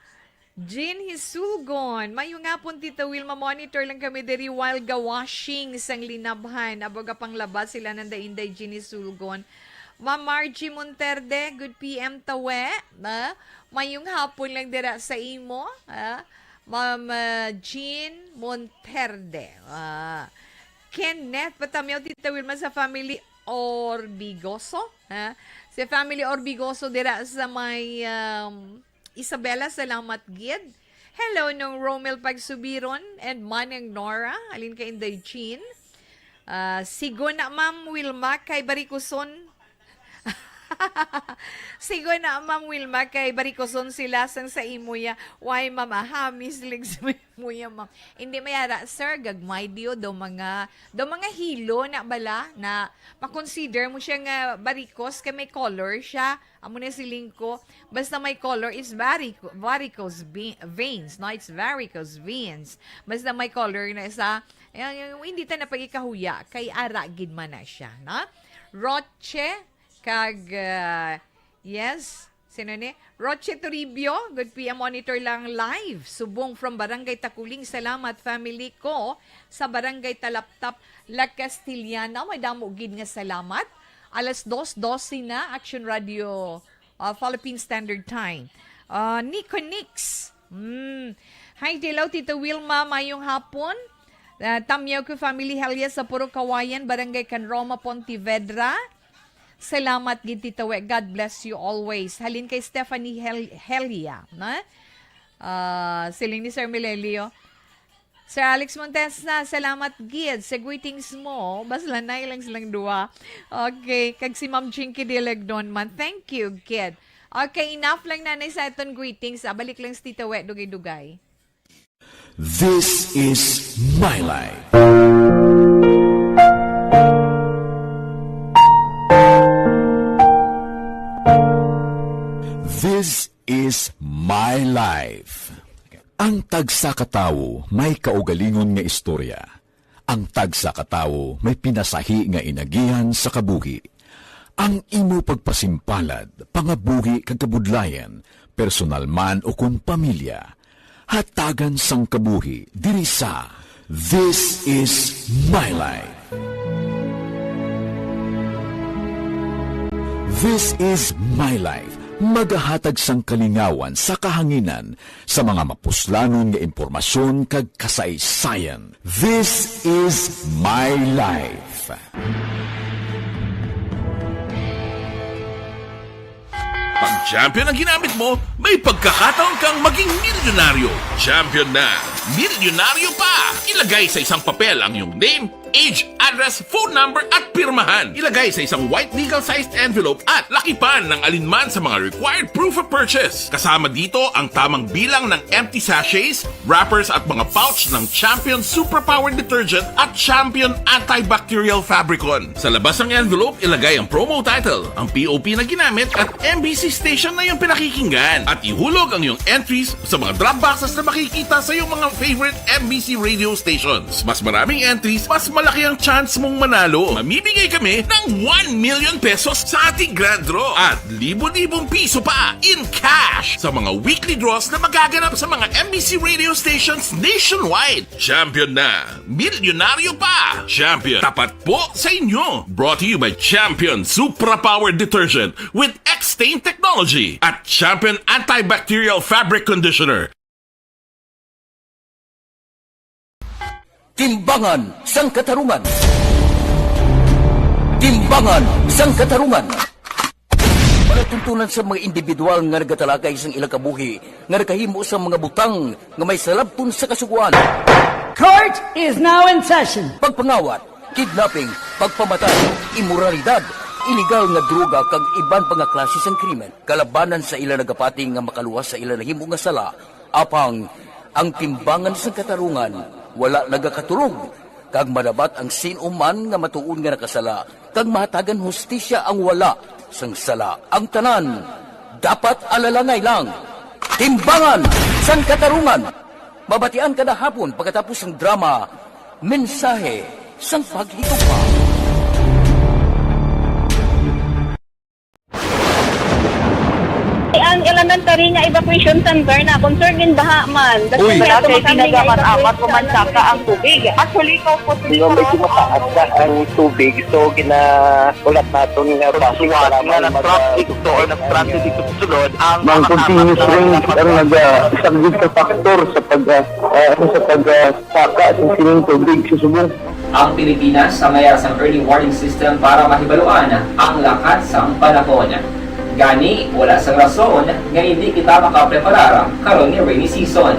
Jean Hisulgon, mayong hapon, Tita Wilma. Monitor lang kami diri while ga-washing sang linabhan. Abo, gapanglaba sila, Nanday Inday Jean Hisulgon. Ma'am Margie Monterde, good P M tawe, na? Mayong hapon lang dira sa imo, ha? Ma'am, ah, Jean Monterde. Ah. Kenneth, patamyaw, Tita Wilma, sa family Orbigoso, ha? Sa family Orbigoso dira sa may, um, Isabela, salamat gid. Hello, Nong Romel Pagsubiron and Manang Nora, halin kay Inday Jean. Ah, sigo na, Ma'am Wilma, kay barikuson. Sigo na, Ma'am Wilma, kay barikuson sila sang sa imo ya. Why, Ma'am, aha, mislig sa imo ya, Ma'am. Hindi mayara, sir, gagmay diyo do mga, do mga hilo na bala na makonsider mo siya nga barikos kay may color siya. Amo na siling ko, basta may color is varico-, varicose ve-, veins, no? It's varicose veins. Basta may color na sa, eh, hindi ta na pag-ikahuya, kay ara gid man na siya, no? Roche, kag, ah, yes, sino ni? Roche Toribio, good P M, monitor lang live. Subong from Barangay Takuling, salamat family ko sa Barangay Talaptap, La Castellana. May damo gid nga salamat. Alas dos doce na, Action Radio, uh, Philippine Standard Time. Uh, Nico Nix. Mm. Hi, hello, Tita Wilma. Mayong hapon. Uh, Tamyaw ko family, Helia sa Puro Kawayan, Barangay Can Roma, Pontevedra. Salamat gid, Tita We. God bless you always. Halin kay Stephanie Hel-, Helia, na? Ah, siling ni Sir Melelio. Sir Alex Montesna, salamat gid sa greetings mo. Basta lanay lang silang duha. Okay, kag si Ma'am Jinky Dilegdon man. Thank you, kid. Okay, enough lang nanay sa aton greetings. Ah, balik lang si Tita We, dugay-dugay. This is my life. This is my life. Ang tagsa ka tawo may kaugalingon nga istorya. Ang tagsa ka tawo may pinasahi nga inagihan sa kabuhi. Ang imo pagpasimpalad, pangabuhi kag kabudlayan, personal man o kon pamilya, hatagan sang kabuhi diri sa This is My Life. This is My Life, magahatag sang kalingawan sa kahanginan sa mga mapuslanon nga impormasyon kag kasaysayan. This is My Life. Pag champion ang ginamit mo, may pagkakataon kang maging milyonaryo. Champion na, milyonaryo pa! Ilagay sa isang papel ang iyong name, age, address, phone number, at pirmahan. Ilagay sa isang white legal-sized envelope at lakipan ng alinman sa mga required proof of purchase. Kasama dito ang tamang bilang ng empty sachets, wrappers, at mga pouch ng Champion Superpower Detergent at Champion Antibacterial Fabricon. Sa labas ng envelope, ilagay ang promo title, ang P O P na ginamit, at M B C station na iyong pinakikinggan. At ihulog ang iyong entries sa mga drop boxes na makikita sa iyong mga favorite M B C radio stations. Mas maraming entries, mas malaki ang chance mong manalo. Mamimigay kami ng one million pesos sa ating grand draw at libo-libong piso pa in cash sa mga weekly draws na magaganap sa mga M B C radio stations nationwide. Champion na! Milyonaryo pa! Champion, tapat po sa inyo! Brought to you by Champion Supra Power Detergent with X-Stain Technology at Champion Antibacterial Fabric Conditioner. Timbangan sang Katarungan. Timbangan sang Katarungan. Palatuntunan sa mga individual nga nagatalakay sang ilang kabuhi nga nakahimo sang mga butang nga may salabton sa Kasugoan. Court is now in session. Pagpangawat, kidnapping, pagpamatay, imoralidad, iligal nga droga, kag iban pa nga klase sang krimen kalabanan sa ila nagapati nga makaluwas sa ila nahimo nga sala. Apang ang timbangan sang katarungan wala nagakatulog, kag madabat ang sin-o man nga matuod nga nakasala, kag mahatagan hustisya ang wala sang sala. Ang tanan dapat alalangay lang. Timbangan sang Katarungan. Mabatian kada hapon pagkatapos sang drama, Mensahe sang Paghigugma. Ang elementary nga evacuation center na concern gin baha man. Uy. Wala kay tinaga man amat o mansaka ang tubig. Actually, kaupos. Di ba, medyo mataas na ang tubig, so ginaulat naton nga basi nga nag-traffic to or nag-transit dito sa sulod ang mga continuous rain ang nagasaglit sa faktor sa pag, ah, ah, sa pag, ah, saka sa sining tubig sa subong. Ang Pilipinas ang mayara sang early warning system para mahibaluan ang lakat sang panahon. Gani, wala sang rason nga indi kita makapreparar karon nga rainy season.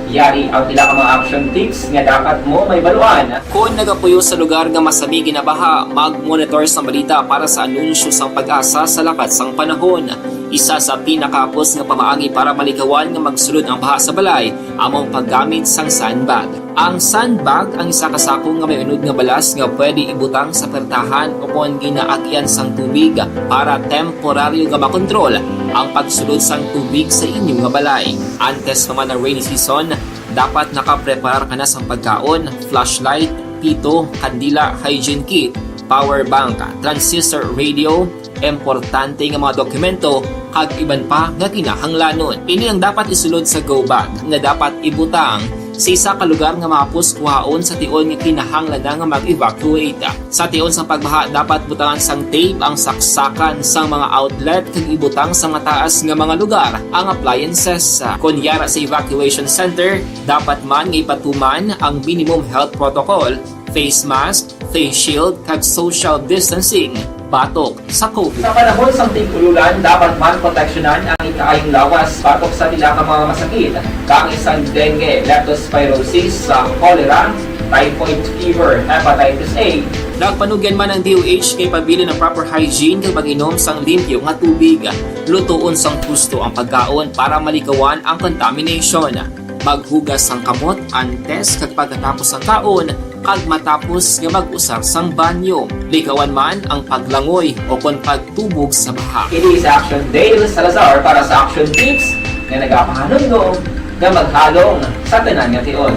Yari ang pila ka mga action tips nga dapat mo mahibaluan. Kon nagapuyo sa lugar nga masami ginabaha, mag-monitor sang balita para sa anunsyo sang PAGASA sa lakat sang panahon. Isa sa pinakahapos nga pamaagi para malikawan nga magsulod ang baha sa balay amo ang paggamit sang sandbag. Ang sandbag ang isa ka sako nga may unod nga balas nga pwede ibutang sa pertahan ukon ginaagian sang tubig para temporaryo nga makontrol ang pagsulod sang tubig sa inyo nga balay. Antes pa man ang rainy season, dapat nakapreparar ka na sang pagkaon, flashlight, pito, kandila, hygiene kit, power bank, transistor radio, importante nga mga dokumento, kag iban pa nga kinahanglanon. Ini ang dapat isulod sa go bag nga dapat ibutang sa isa ka lugar nga mahapos kuhaon sa tion nga kinahanglan na nga mag-evacuate. Sa tion sang pagbaha, dapat butangan sang tape ang saksakan sang mga outlet kag ibutang sa mataas nga mga lugar ang appliances. Kon yara sa evacuation center, dapat man nga ipatuman ang minimum health protocol, face mask, face shield, kag social distancing batok sa COVID. Sa panahon sang tig-ululan, dapat man proteksyonan ang ikaayong lawas batok sa pila ka mga masakit, kaangay sang dengue, leptospirosis, sa cholera, typhoid fever, hepatitis A. Nagpanugyan man ang D O H nga ipabilin ang proper hygiene kag mag-inom sang limpyo nga tubig. Lutoon sang husto ang pagkaon para malikawan ang contamination. Maghugas sang kamot antes kag pagkatapos sang kaon, kag matapos nga mag-usar sang banyo. Likawan man ang paglangoy o kon pagtubog sa baha. Ini si Action Dale Salazar para sa Action Tips nga nagapahanumdom nga maghalong sa tanan nga tion.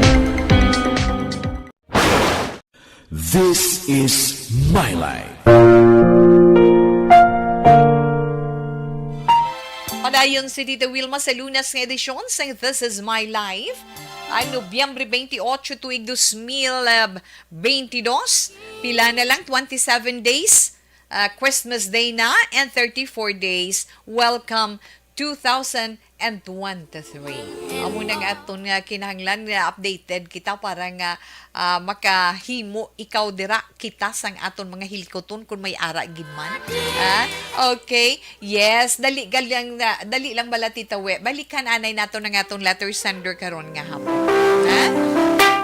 This is My Life. Dayon si Tita Wilma sa Lunes nga edisyon sang This Is My Life. Ang Nobyembre twenty-eight, tuig dos mil twenty-dos. Pila na lang, twenty-seven days. Ah, Christmas Day na and thirty-four days. Welcome two thousand twenty-three. Amo na nga aton nga kinahanglan nga updated kita para nga, ah, makahimo ikaw dira, kita sang aton mga hilikoton kung may ara gid man. Ah, okay. Yes, dali ka lang na, dali lang bala, Tita We. Balikan anay nato na nga aton letter sender karon nga hapon. Ha?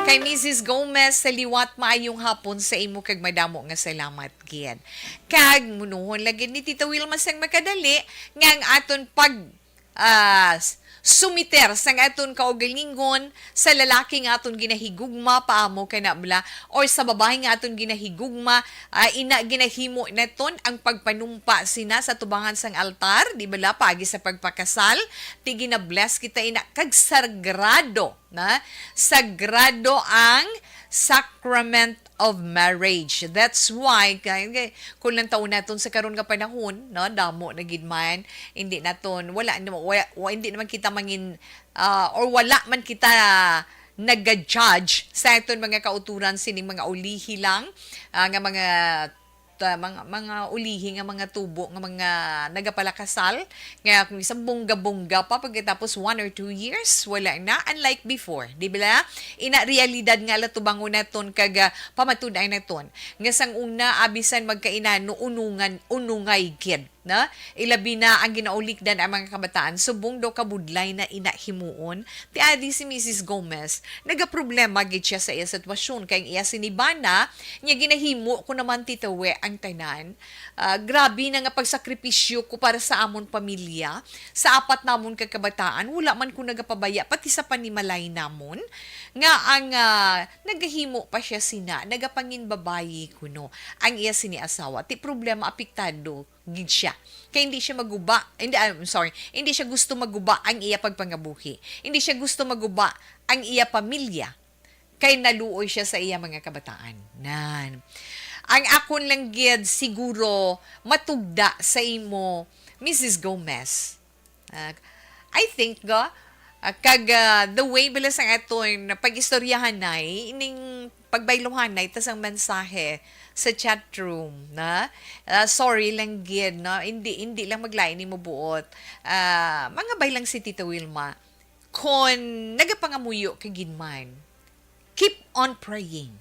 Kay Missus Gomez, sa liwat, maayong hapon sa imo kag madamo nga salamat gid. Kag munuhon lagi ni Tita Wilma sang makadali nga ang aton pag, ah, s-, sumiter sang aton kaugalingon sa lalaki nga aton ginahigugma, paamo ka na bala, or sa babayi nga aton ginahigugma, ah, ina ginahimo naton ang pagpanumpa sina sa tubangan sang altar, di bala, paagi sa pagpakasal, ti gina-bless kita ina, kag sagrado na, sagrado ang sacrament of marriage. That's why, kay, kay, kung lang taon naton sa karon nga panahon, no, damo na gid man, hindi naton, wala, wala, wa-, hindi naman kita mangin, ah, or wala man kita nag-judge sa aton mga kauturan sining mga ulihi lang, ah, nga mga ta-, mga, mga ulihi nga mga tubo nga mga nagapalakasal, nga kung isang bongga-bongga pa, pagkatapos one or two years, wala na. Unlike before, di ba? Ina realidad nga latubangon naton kag, ah, pamatud-ay naton nga sang una, abisan magkainano, unungan, unungay gid, na? Ilabi na ang ginaulikdan ang mga kabataan, subong daw kabudlay na ina himuon. Ti adi si Missus Gomez, nagaproblema gid siya sa iya sitwasyon, kay ang iya sinibana, niya ginahimo ko naman, Tita We, ang tanan. Ah, grabe na nga pagsakripisyo ko para sa amon pamilya, sa apat namon ka kabataan, wala man ko nagapabaya, pati sa panimalay namon, nga ang, ah, nagahimo pa siya sina, nagapanginbabayi kuno ang iya sini asawa. Ti problema, apektado gid siya. Kay hindi siya maguba, hindi, ah, I'm sorry, hindi siya gusto maguba ang iya pagpangabuhi. Hindi siya gusto maguba ang iya pamilya. Kay naluoy siya sa iya mga kabataan. Nan. Ang akon lang gid siguro matugda sa imo, Missus Gomez. Ah, I think, go, ah, kag, ah, the way bala sang aton pag-istoryahanay, ining pagbayluhanay ta sang mensahe sa chat room, na? Ah, sorry lang gid, no? Hindi, hindi lang maglain nimo buot. Ah, mangabay lang si Tita Wilma. Kon nagapangamuyo ka gid man, keep on praying.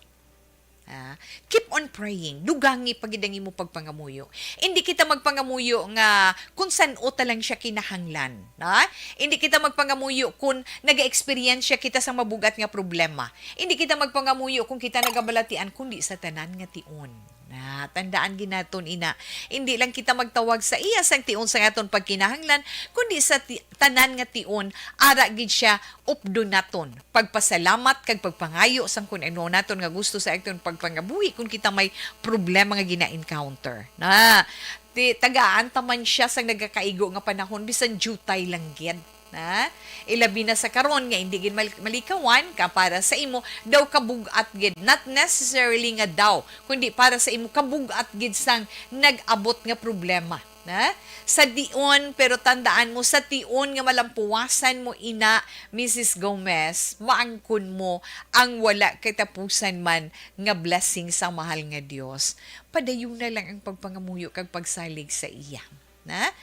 Ah, keep on praying. Dugangi pa gid ang imo pagpangamuyo. Hindi kita magpangamuyo nga kung san-o ta lang siya kinahanglan, ha? Hindi kita magpangamuyo kung naga-experience siya kita sa mabugat nga problema. Hindi kita magpangamuyo kung kita nagabalatian, kundi sa tanan nga tion. Na, tandaan gid naton ina, hindi lang kita magtawag sa iya sang tion sang aton pagkinahanglan, kundi sa ti-, tanan nga tion, ara gid siya updon naton. Pagpasalamat kag pagpangayo sang kun ano naton nga gusto sa aton pagpangabuhi kun kita may problema nga gina-encounter. Na, ti-, tagaan ta man siya sang nagakaigo nga panahon, bisan diutay lang gid. Na, ilabi na sa karon nga hindi gid mal-, malikawan ka para sa imo daw kabug-at gid. Not necessarily nga daw, kundi para sa imo kabug-at gid sang nag-abot nga problema. Na? Sa dion, pero tandaan mo, sa tion nga malampuwasan mo ina, Missus Gomez, maangkon mo ang wala katapusan man nga blessing sa mahal nga Dios. Padayon na lang ang pagpangamuyo kag pagsalig sa iya. Na?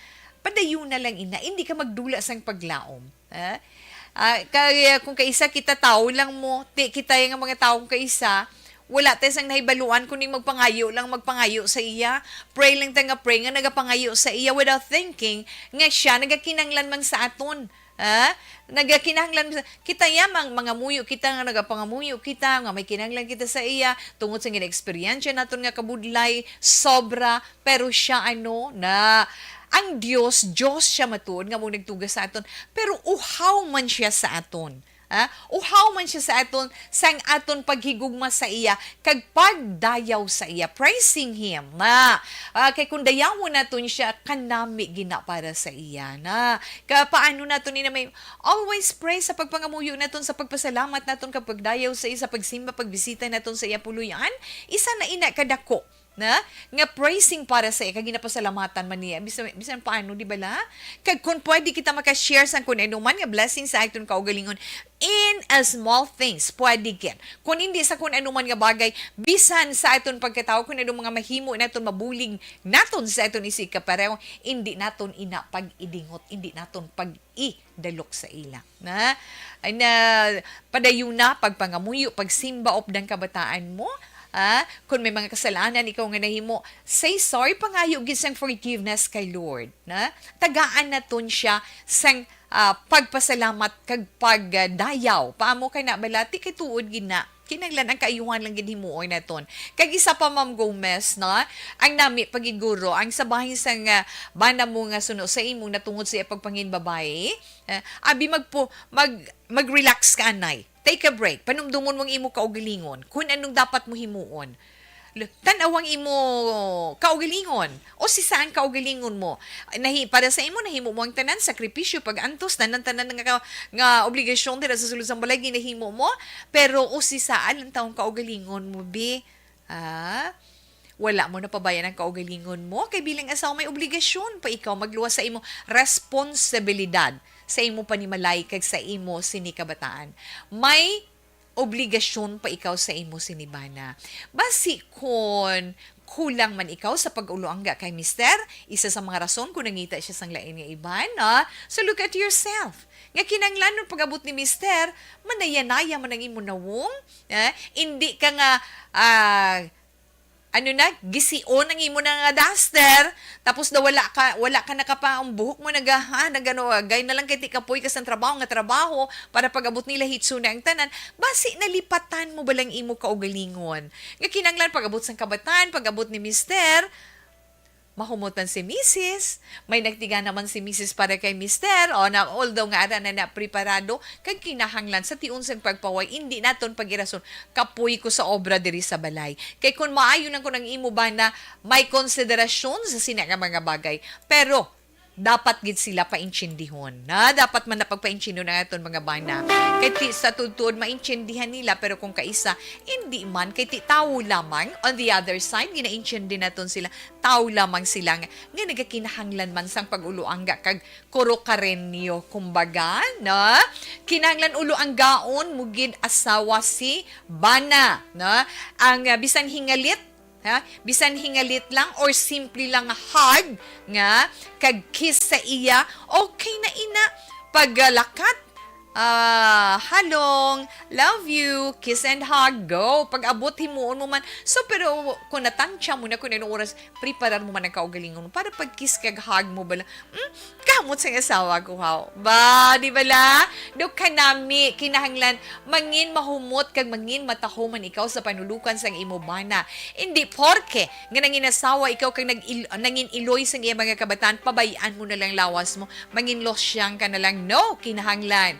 Padayon na lang ina, hindi ka magdula sang paglaom. Ha? Ah, kay, ah, kung kaisa kita tawo lang mo, ti kita nga mga tawo kung kaisa, wala tayo sang nahibaluan kundi magpangayo lang, magpangayo sa iya. Pray lang ta nga pray nga nagapangayo sa iya without thinking nga siya nagakinahanglan man sa aton. Ha? Nagakinahanglan sa, kita ya mang, mangamuyo kita nga nagapangamuyo kita nga may kinahanglan kita sa iya tungod sa gina-eksperyensya naton nga kabudlay, sobra, pero siya ano na, ang Dios, Dios siya matuod nga mo nagtuga sa aton, pero uhaw man siya sa aton. Ha? Uhaw man siya sa aton, sang aton paghigugma sa iya, kag pagdayaw sa iya, praising him. Na, ah, kay kung dayawon naton siya, kanami gina para sa iya. Na, ka, paano naton ina may always pray sa pagpangamuyo naton, sa pagpasalamat naton, kag pagdayaw sa iya, sa pagsimba, pagbisita naton sa iya puloy-an? Isa na ina kadako na nga praising para sa iya, kag ginapasalamatan man niya, bisan, bisan paano, di ba la? Kag kung pwede kita maka-share sang kung ano man nga blessing sa aton kaugalingon, in a small things, pwede gid. Kung hindi sa kung ano man nga bagay, bisan sa aton pagkatawo, kung ano mga mahimo naton, mabulig naton sa aton isigkapareho, hindi naton ina pag-idingot, hindi naton pag-idalok sa ila. Na, ay na, padayuna, pagpangamuyo, pagsimba, updang kabataan mo, ah, kung may mga kasalanan ikaw nga nahimo, say sorry, pangayo gid sang forgiveness kay Lord, na tagaan naton siya sang, ah, pagpasalamat kag pagdayaw. Paamo kay na balati kay tuod gid na. Kinahanglan ang kaayuhan lang gid himuon naton. Kag isa pa, Ma'am Gomez, no? Ang nami pa gid guro, ang sa bahin sang, ah, bana mo nga suno sa imo natungod sa iya pagpangin babayi, ah, abi magpo-, mag-, mag-relax ka, anay. Take a break. Panumdumon mo ang imo kaugalingon. Kung anong dapat mo himuon. L-, tan-aw ang imo kaugalingon. O si saan kaugalingon mo. Nahi-, para sa imo, nahimo mo ang tanan, sakripisyo, pag-antos, tanan-tanan nga, ka-, nga obligasyon dira sa sulod sang balay, ginahimo mo. Pero o si saan ang taong kaugalingon mo, bi? Ah? Wala mo napabayan ang kaugalingon mo. Kay bilang asawa, may obligasyon pa ikaw magluwas sa imo responsibilidad, sa imo panimalay, kag sa imo sini kabataan. May obligasyon pa ikaw sa imo sini bana. Basi kon kulang man ikaw sa pag-uloangga kay mister, isa sa mga rason kung nangita siya sang lain nga iban, no? So look at yourself. Nga kinahanglan nun pag-abot ni mister, manaya-naya man ang imo nawong, eh? Hindi ka nga, ah, ano na, gision ang imo na nga duster, tapos daw wala ka, wala ka nakapa-, ang buhok mo naga-, ha, nagano, gay na lang kay ti kapoy ka sang trabaho nga trabaho, para pag-abot nila hitso na ang tanan, basi nalipatan mo ba lang imo kaugalingon? Nga kinahanglan pag-abot sang kabataan, pag-abot ni mister, mahumot man si misis, may nagtiga naman si misis para kay mister, o na, although nga ara na na preparado, kag kinahanglan sa tion sang pagpaway, indi naton pag-irason, kapoy ko sa obra diri sa balay. Kay kun maayo lang kun ang imo bana may konsiderasyon sa sina nga mga bagay, pero dapat gid sila paintsindihon. Na, dapat man na pagpaintsindihon ang aton mga bana. Kay ti, sa tuod-tuod, maintindihan nila, pero kung kaisa, hindi man, kay ti tawo lamang, on the other side, ginaintindi naton sila, tawo lamang sila nga, nga nagakinahanglan man sang pag-uloangga kag kurokarenyo, kumbaga, no? Kinahanglan uloanggaon mo gid asawa si bana, no? Ang, ah, bisan hingalit, ha? Bisan hingalit lang or simple lang nga hug, nga, kag kiss sa iya, okay na ina. Paglakat, ah, halong, love you, kiss and hug, go. Pag-abot, himuon mo man. So, pero kung natansya mo na kung anong oras, preparar mo man ang kaugalingon mo para pag-kiss kag hug mo bala. Hmm? Kamot sang asawa ko, haw. Ba, di bala? Do kanami, kinahanglan, mangin mahumot kag mangin matahom man ikaw sa panulokan sang imo bana. Indi porke nga nangin asawa ikaw kag nag-il-, nangin iloy sang iya mga kabataan, pabay-an mo na lang lawas mo, mangin losyang ka na lang. No, kinahanglan.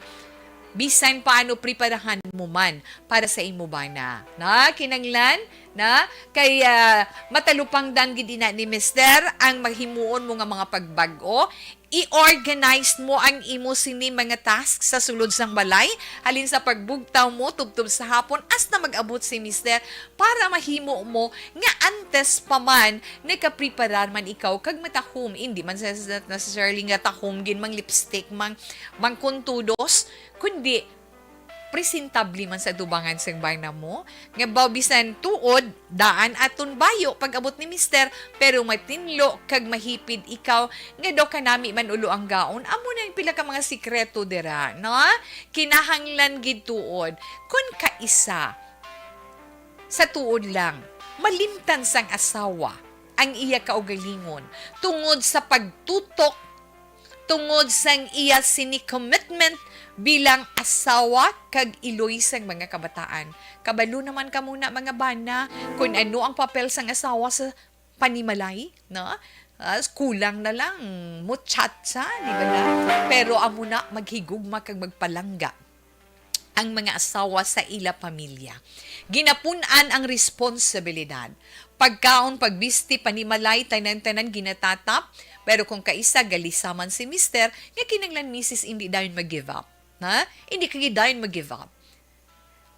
Bisan paano preparahan mo man para sa imo bana. Na, kinahanglan, na, kay, ah, matalupangdan gid ina ni mister ang mahimuon mo nga mga pagbag-o. I-organize mo ang imo sini mga task sa sulod sang balay, halin sa pagbugtaw mo tubtob sa hapon hasta mag-abot si mister para mahimo mo nga antes pa man nakapreparar man ikaw kag matahom. Hindi man sa, sa necessarily nga tahom gid mang lipstick, mang, mang kuntudos, kundi presentable man sa tubangan sang bana mo, nga ba bisan tuod, daan aton bayo pag-abot ni mister, pero matinlo kag mahipid ikaw, nga daw kanami man ulo ang gaon. Amo na ang pila ka mga sikreto dira, no? Kinahanglan gid tuod. Kun kaisa, sa tuod lang, malimtan sang asawa ang iya kaugalingon tungod sa pagtutok, tungod sang iya sini commitment bilang asawa kag iloy sang mga kabataan. Kabalo naman kamo na, mga bana, kun ano ang papel sang asawa sa panimalay, no? Ah, kulang na lang, muchacha, di ba na? Pero amo na, maghigugma kag magpalangga ang mga asawa sa ila pamilya. Ginapun-an ang responsibilidad. Pagkaon, pagbisti, panimalay, tanan-tanan ginatatap. Pero kung kaisa, galisa man si mister, nga kinahanglan misis, hindi dayon mag-give up. Ha? Hindi ka gid dayon mag-give up.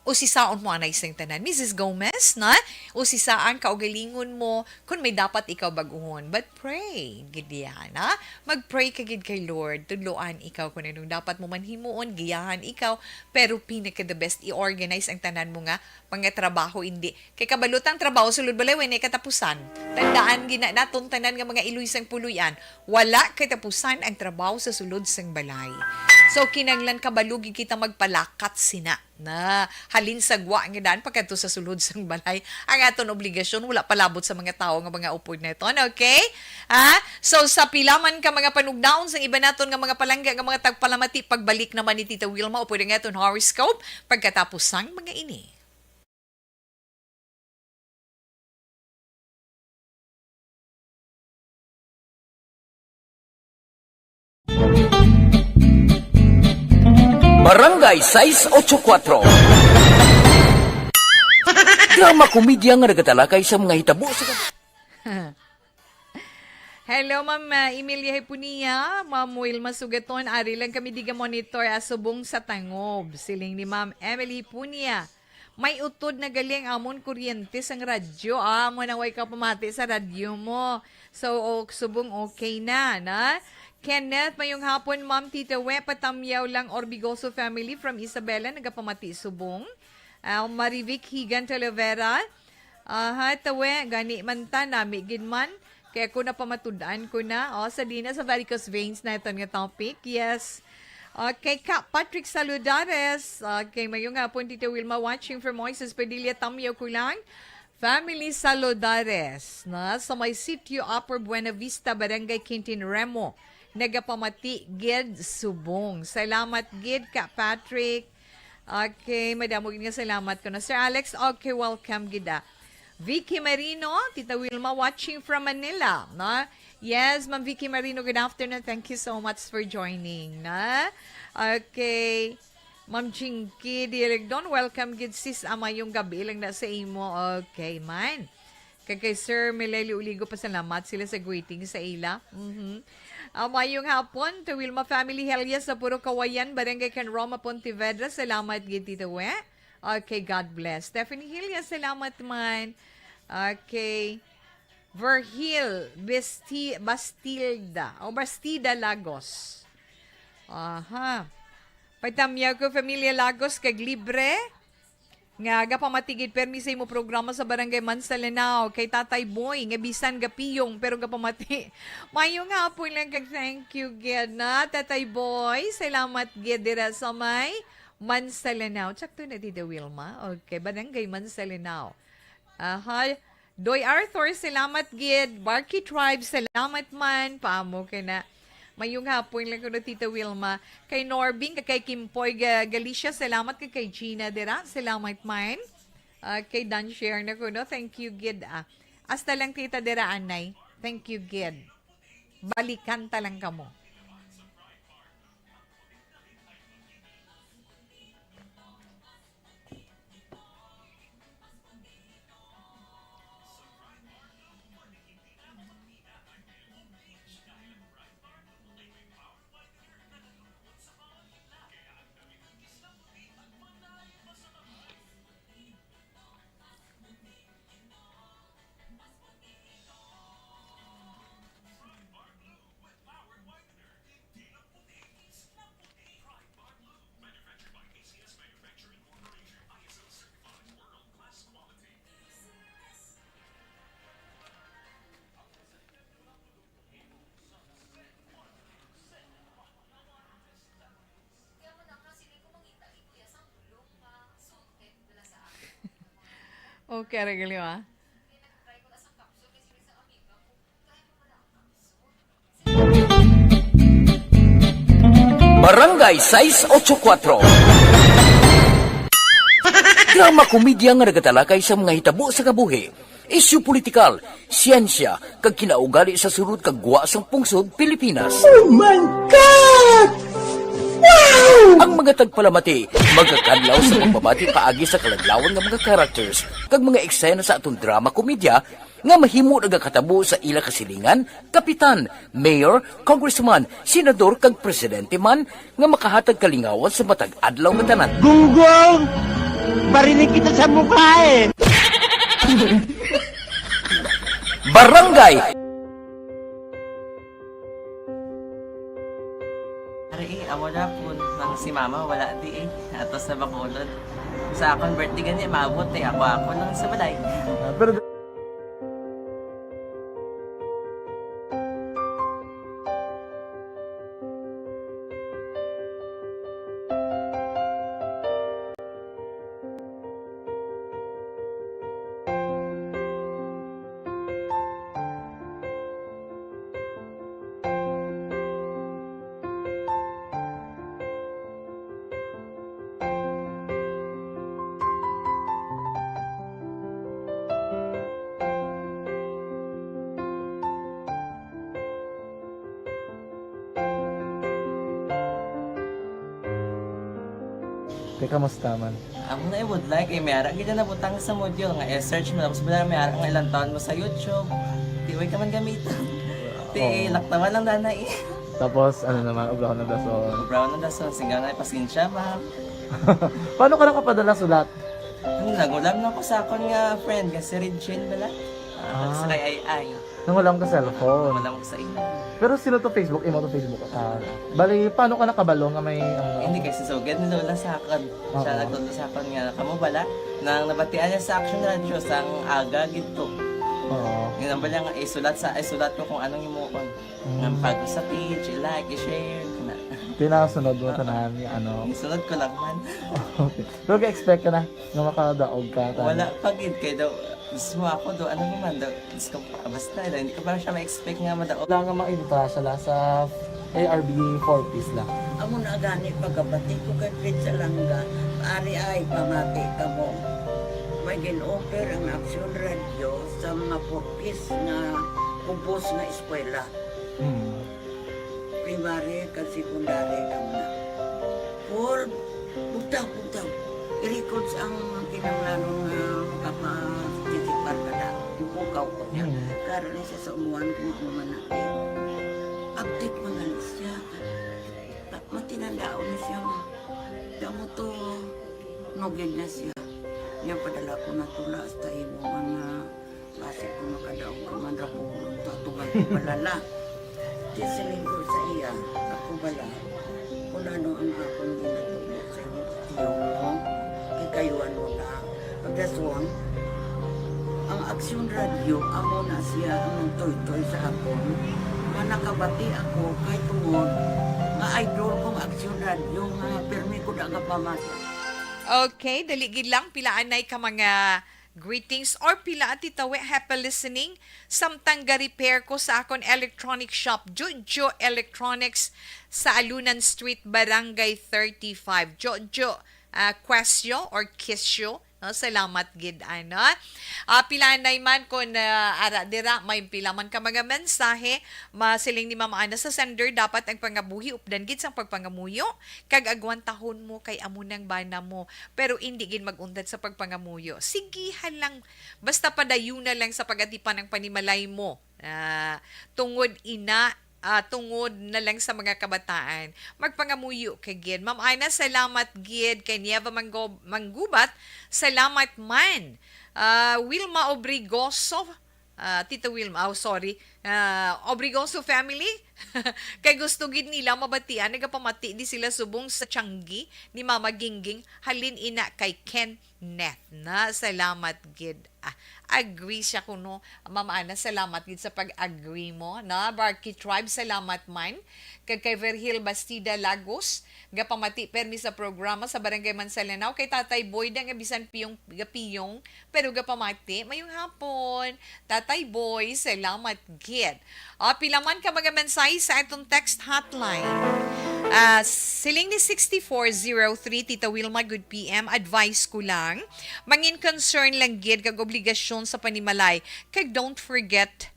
usisaon mo anay sing tanan. Missus Gomez, na? Usisa ang kaugalingon mo kung may dapat ikaw bag-uhon. But pray, gid yan, ha? Mag-pray ka gid kay Lord. Tudloan ikaw kung anong dapat mo man himuon, giyahan ikaw. Pero pinaka the best, i-organize ang tanan mo nga mga trabaho, hindi. Kay kabalo ta ang trabaho sulod balay, way na katapusan. Tandaan, gina-, naton tanan nga mga iloy sang puloy-an, wala katapusan ang trabaho sa sulod sang balay. So, kinanglan kabalo gid kita magpalakat sina. Na, halin sa gwa nga daan pagkadto sa sulod sang balay. Ang aton obligasyon wala palabot sa mga tawo nga mga upod naton, okay? Ha? So, sa pila man ka mga panugdaon sang iba naton nga mga palangga nga mga tagpalamati, pagbalik naman ni Tita Wilma upod ang aton horoscope pagkatapos sang mga ini. Barangay sais ocho kuatro. Drama komedya nga nagatalakay sa mga hitabo sa Hello, Ma'am, ah, Emilia Hipunia, Ma'am Wilma Sugaton, ari lang kami diga monitor, ah, subong sa tangob. Siling ni Ma'am Emily Hipunia, may utod na gali ang amon kuryente sang radyo. Ah, amo nang way ka pamati sa radyo mo. So, o, subong okay na, na? Kenneth, mayong hapon, Ma'am Tita We, patamyaw lang Orbigoso family from Isabela, nagapamati subong. Ah, Marivic Higan Talavera, aha, tawe, gani man ta, nami gid man. Kay ako napamatud-an ko na. O, sa di na sa varicose veins na iton nga topic. Yes. Okay, Ka Patrick Saludares. Okay, mayong hapon, Tita Wilma, watching from Moises Padilla, Tamyo Kulang. Family Saludares, na, sa may sitio Upper Buena Vista, Barangay Quintin Remo. Nagapamati gid subong. Salamat gid, Ka Patrick. Okay, madamo gid nga salamat ko na, Sir Alex. Okay, welcome gid, ah. Vicky Marino, Tita Wilma watching from Manila, no? Yes, Ma'am Vicky Marino, good afternoon. Thank you so much for joining, na? Okay. Ma'am Jinky Diligdon, welcome gid, sis. Ah, mayong gabi lang na sa imo. Okay, man. Kag kay Sir Melelio Uligo, pasalamat sila sa greeting sa ila. Mhm. Ah, mayong hapon to Wilma family, Helia sa Puro Kawayan, Barangay Can Roma, Pontevedra. Salamat gid, Tita We. Okay, God bless. Stephanie Helia, salamat man. Okay. Verhil Besti-, Bastilda, o Bastida Lagos. Aha. Pagtamyaw ko, Familia Lagos, kag libre nga gapamatigid permi sa imo programa sa Barangay Mansalanao kay Tatay Boy nga bisan gapiyong pero gapamati. Mayong hapon lang kag thank you gid na Tatay Boy. Salamat gid dira sa may Mansalanao. Tsakto na, Tita Wilma. Okay, Barangay Mansalanao. Aha. Doy Arthur, salamat gid. Barky Tribe, salamat man. Paamo ka na. Mayong hapon lang kuno, Tita Wilma. Kay Norbing, kay Kimpoy Ga-, Galicia, salamat. Kay, kay Gina dira, salamat man. Ah, kay Dan, share na kuno. Thank you gid, ah. Hasta lang, Tita, dira, anay. Thank you gid. Balikan ta lang kamo. Okay, regali, ah. Barangay sais ocho kuatro. Drama komedya nga nagatalakay sa mga hitabo sa kabuhi, isyu politikal, siyensya, kag kinaugali sa sulod kag gwa sang pungsod Pilipinas. Oh my God! Wow! Ang mga tagpalamati magakadlaw sa pagbabati paagi sa kaladlawan nga mga characters kag mga eksena sa aton drama komedya nga mahimo nagakatabo sa ila kasilingan, kapitan, mayor, congressman, senador, kag presidente man nga makahatag kalingawan sa matag adlaw nga tanan. Gunggong! Barinig kita sa mukha eh. Barangay. Ari eh, amo na po nang si mama wala di eh. Ato sa Bacolod. Sa akon birthday gani, maabot eh. Ako-ako lang sa balay. Ah, pero Teka, kamusta man? Amo na ibudlay kay may ara gid na nabutang sa module nga i-search mo, tapos bala may ara nga ilang taon mo sa YouTube. Di way ka man gamiton. Ti Oo. Laktawan lang dana eh. Tapos, ano naman, obrahon ng dason. Obrahon ng dason, singgaw na, pasensya, ma'am. Paano ka nakapadala sulat? Ano, nagulam na ko sa akon nga friend, nga si Regine bala. Ah, Ah. Sa kay Ay Ay. Nangulam ka cellphone. Wala mo sa imo. Pero sino to Facebook? Imo to Facebook? Ah, bali, paano ka nakabalo nga may, ano? Hindi, kay si Sugad ni Lola sa akon. Siya Oo. nagtudlo sa akon nga, kamo bala, nang nabatian niya sa Action Radio, sang aga gid to. Oo. Yun ang bala nga, isulat sa, isulat ko kung anong imuon. Mm. Nga pag sa page, i-like, i-share, kana. Tinasunod mo Oo. tanan, yung ano. Isunod ko lang man. Okay. Pero ga-expect ka na nga makadaog ka, tanan? Wala pa gid, kay daw, mismo ako daw, ano naman daw, Diyos ko, basta, hindi ko pa siya ma-expect nga madaog. Wala nga mainta siya la sa A R B four Ps la. Amo na gani pagkabati ko kay Prince Alanga, ari ay pamati kamo. May gin-offer ang Action Radio sa mga four Ps nga kubos nga eskwela. Hmm. Primary kag secondary kamo na. Paul, bugtaw, bugtaw. I-records ang kinahanglanon nga makaparticipar ka na. Ipukaw ko niya. Mm. Karon ni siya sa umuan kung ano man natin. Update man gani siya. Ta-, matinandaon na siya nga. Damo to, nugid na siya. Niya padala ko na tula hasta imo mga Basi kung makadaog ka man ra, pulong to, atuman ko balala. Di siling ko sa iya, ako bala, kung ano ang akong ginatubo sa inyo, tiyo mo, kay kayo ano na, pagkasuon, ang Aksyon Radio, amo na siya ang nagtoytoy sa akon, nga nakabati ako, kay tungod, nga idol kong Aksyon Radio, nga pirmi ko da nga pamasa. Okay, dali gid lang, pilaan na ka mga greetings or pila, Tita We, happy listening. Samtang ga-repair ko sa akon electronic shop, Jojo Electronics, sa Alunan Street, Barangay thirty-five. Jojo, ah, Quesio or Kisyo, no? Salamat gid, ano. Ah, pila na man kon, ah, ara dira, may pila man ka mga mensahe, masiling ni Mama Ana sa sender, dapat ang pangabuhi updan gid sang pagpangamuyo, kag agwantahon mo kay amo nang bana mo. Pero indi gid mag-untat sa pagpangamuyo. Sigihan lang, basta padayuna lang sa pag-atipan ang panimalay mo. Ah, tungod ina, ah, tungod na lang sa mga kabataan. Magpangamuyo ka gid. Ma'am Ana, salamat gid kay Nieva Manggo-, Manggubat. Salamat man. Ah, Wilma Obrigoso, ah, Tita Wilma, oh, sorry. Ah, Obrigoso family. Kay gusto gid nila mabatian, nagapamati di sila subong sa Tiangge ni Mama Gingging, halin ina kay Ken Neth na. Salamat gid. Ah, agree siya kuno. Mama Ana, salamat gid sa pag-agree mo, na. Barky Tribe, salamat man. Kag kay Verhil Bastida Lagos, gapamati permi sa programa sa Barangay Mansalanao. Kay Tatay Boy da nga bisan piyong, gapiyong, pero gapamati. Mayong hapon, Tatay Boy. Salamat gid. Ah, pila man ka mga mensahe sa atong text hotline. Ah, siling ni sixty-four zero three, Tita Wilma, good P M. Advice ko lang, mangin concern lang gid kag obligasyon sa panimalay. Kag don't forget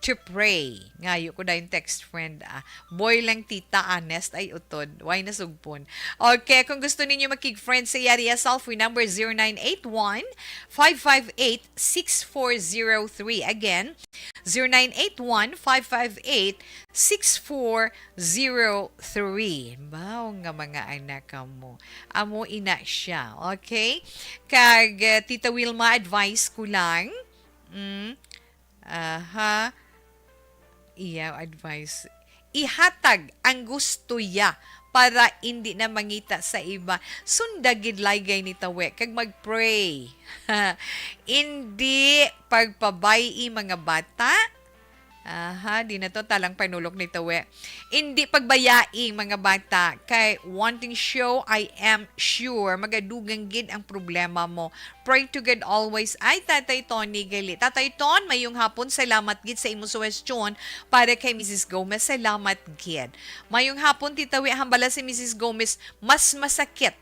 to pray. Ngayo ko dayon text friend, ah. Boy lang, Tita, honest ay utod. Why nasugpon? Okay, kung gusto ninyo makig-friend sa iya, iya cellphone number zero nine eight one, five five eight, six four zero three. Again, Zero nine eight one, five five eight, six four zero three. Baw nga mga anak kamo. Amo ina siya, okay? Kag, eh, Tita Wilma, advice ko lang. Mm. Aha. Iya advice. Ihatag ang gusto ya para indi na mangita sa iba. Sunda gid laygay ni tawe kag mag-pray. Indi pagpabay-i mga bata. Aha, di na to talang panulok ni tawe. Indi pagbayai mga bata kay wanting show, I am sure magadugang gid ang problema mo. Pray to God always. Ay, Tatay Tony, gali. Tatay Ton, mayong hapon. Salamat gid sa imo suwestyon para kay Missus Gomez. Salamat gid. Mayong hapon, Tita Wi. Hambala si Missus Gomez, mas masakit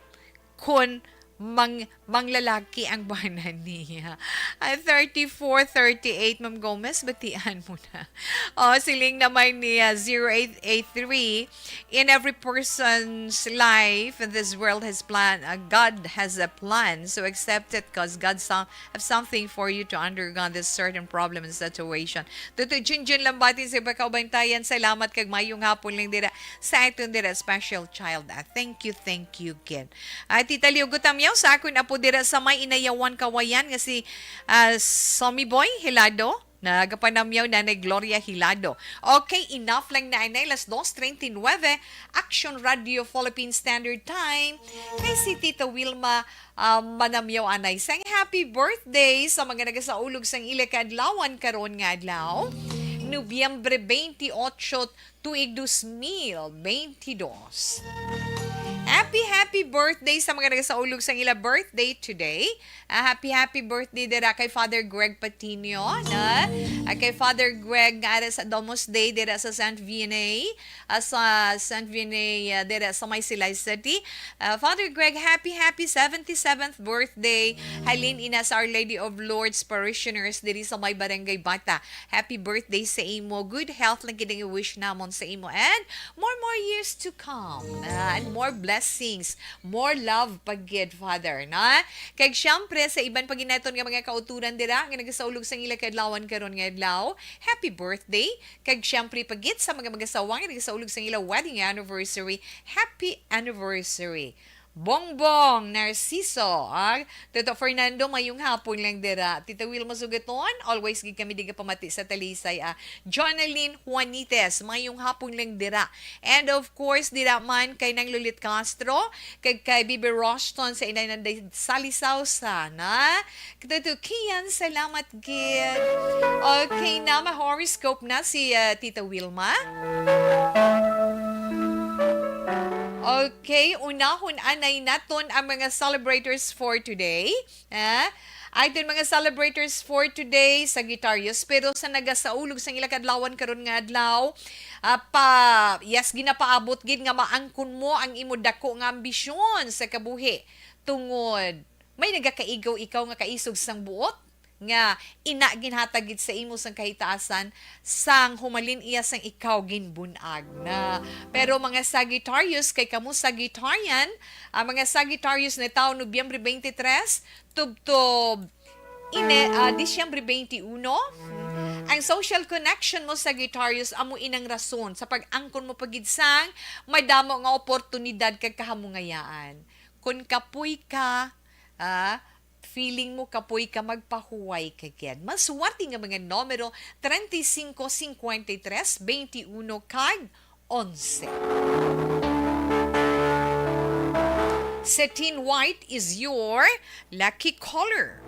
kun mang, manglalaki ang bana niya. Ay, thirty-four, thirty-eight, Ma'am Gomez, batian mo na. Oh, siling naman niya, zero eight eight three, in every person's life in this world has plan, uh, God has a plan. So accept it, 'cause God some, have something for you to undergo this certain problem and situation. Tutoy Junjun Lambati sa Bacaubantayan, salamat kag mayong hapon lang dira sa aton dira special child. Ah, thank you, thank you, Ken. Ah, Tita Leo Gutamyaw, sa akon apo dira sa may Inayawan Kawayan nga si, ah, Somi Boy Hilado. Nagapanamyaw, Nanay Gloria Hilado. Okay, enough lang na anay. Las dos treinta y nueve, Action Radio Philippine Standard Time. Kay si Tita Wilma, ah, manamyaw anay sang happy birthday sa mga nagasaulog sang ila kaadlawan karon nga adlaw, Nobyembre twenty-eight, tuig dos mil twenty-two. Happy, happy birthday sa mga nagasaulog sang ila birthday today. Ah, happy, happy birthday dira kay Father Greg Patino, na? Ah, kay Father Greg nga ara sa Domus Dei dira sa Saint Vianney, ah, sa Saint Vianney, ah, dira sa may Silay City. Ah, Father Greg, happy, happy seventy-seventh birthday. Halin ina sa Our Lady of Lourdes parishioners diri sa may Barangay Bata. Happy birthday sa imo. Good health lang gid ang i-wish namon sa imo. And more, more years to come. Ah, and more blessings. More love pa gid, Father, na? Kag siyempre, sa iban pa gid naton nga mga kauturan dira, nga nagasaulog sang ila kaadlawan karon nga adlaw, happy birthday. Kag siyempre, pa gid sa mga mag-asawa nga nagasaulog sang ila wedding anniversary, happy anniversary. Bongbong Narciso, ah, Tito Fernando, mayong hapon lang dira. Tita Wilma Sugaton, always gid kami di pamati sa Talisay, ah. Jonalyn Juanites, mayong hapon lang dira. And of course, dira man kay Nang Lulit Castro, kag kay Bibi Roston sa Inay Nanday Salisaw sana. Tito Kian, salamat gid. Okay na, ma-horoscope na si, ah, Tita Wilma. Okay, unahon anay naton ang mga celebrators for today. Ah, aton mga celebrators for today, Sagittarius, pero sa nagasaulog sang ila kadlawan karon nga adlaw, ah, pa, yes, ginapaabot gid nga maangkon mo ang imo dako nga ambisyon sa kabuhi, tungod may nagakaigaw ikaw nga kaisog sang buot, nga ina ginhatag gid sa imo sang kahitaasan, sang humalin iya sang ikaw ginbun-ag na. Pero mga Sagittarius, kay kamo Sagittarian, ang mga Sagittarius na tawo Nobyembre twenty-three, tubtob ine, ah, Disyembre twenty-one, ang social connection mo, Sagittarius, amo inang rason sa pag-angkon mo pa gid sang madamo nga oportunidad kag kahamungayaan. Kun kapoy ka, ah, feeling mo kapoy ka, magpahuway ka gid. Maswerte nga mga numero, treinta y cinco, cincuenta y tres, veintiuno, kag onse. Satin white is your lucky color.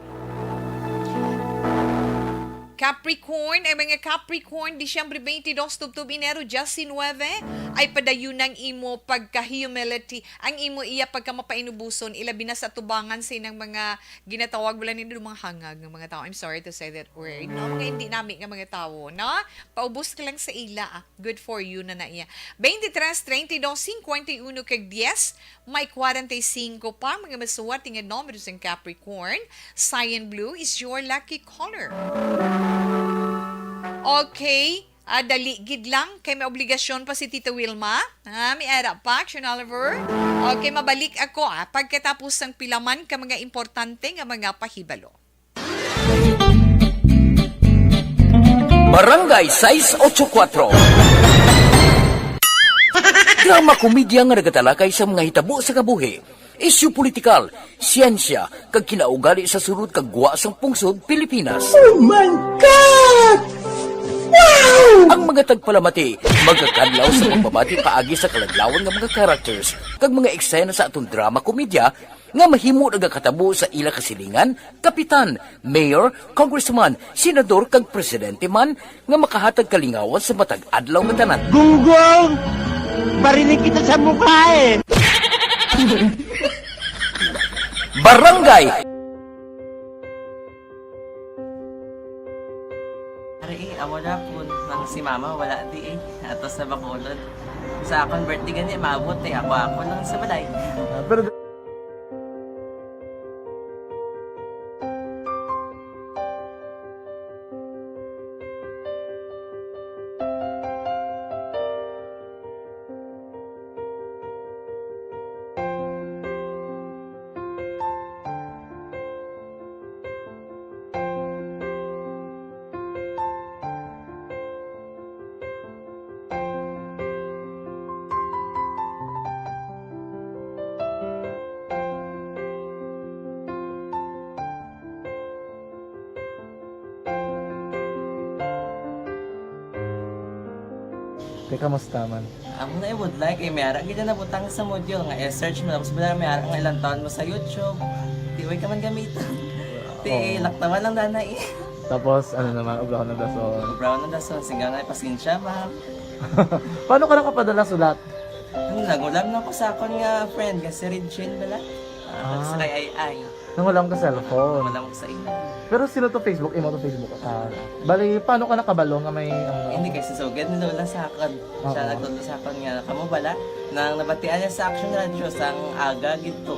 Capricorn, ang mga Capricorn, Disyembre twenty-two, tubtob Enero diecinueve, ay padayon ang imo pagka-humility, ang imo iya pagkamapainubuson, ilabi na sa tubangan sa inang mga ginatawag, wala nila mga hangag nga mga tao. I'm sorry to say that word. No? Mga hindi nami nga mga tao, no? Paubos ka lang sa ila, ah. Good for you na na iya. Twenty-three, treinta y dos, cincuenta y uno, kag diez, may kwarenta y cinco pa. Mga maswerte nga numero sang Capricorn. Cyan blue is your lucky color. Okay. Ah, dali gid lang, kay may obligasyon pa si Tita Wilma. Ah, may ara pa, Action Oliver. Okay, mabalik ako, ah, pagkatapos sang pilaman ka mga importante nga mga pahibalo. Barangay sais ocho kuwatro. Drama komedya nga nagatalakay sa mga hitabo sa kabuhi, isyu politikal, siyensya, kag kinaugali sa sulod kag gwa sang pungsod Pilipinas. Oh my God! Wow! Ang mga tagpalamati magakadlaw sa pagbabati paagi sa kaladlawan nga mga characters kag mga eksena sa aton drama komedya nga mahimo nagakatabo sa ila kasilingan, kapitan, mayor, congressman, senador, kag presidente man nga makahatag kalingawan sa matag adlaw nga tanan. Gunggong! Barinig kita sa mukha eh! Barangay. Ari, eh, amo na po. Nang si mama, wala di eh. Ato sa Bacolod. Sa akon birthday gani, maabot eh. Ako, ako lang sa balay. Ah, pero Te, kamusta man? Amo na ibudlay kay may ara gid na nabutang sa module nga i-search mo, tapos bala may ara nga ilang taon mo sa YouTube. Di way ka man gamiton. Ti, oo, laktawan lang danay. Tapos, ano naman, obrahon ng dason. Obrahon ng dason, singga nga, pasensya, ma'am. Paano ka nakapadala sulat? Ano, nangulam na ko sa akon nga friend, nga si Regine bala. Ah, ah, sa kay Ay Ay. Nangulam ka cellphone? Nangulam ko sa imo. Pero sino to Facebook? Imo to Facebook? Ah, bali, paano ka nakabalo nga may, ano? Hindi, kay si Sugad ni Lola sa akon. Siya, oo, nagtudlo sa akon nga, kamo bala, nang nabatian niya sa Action Radio, sang aga gid to.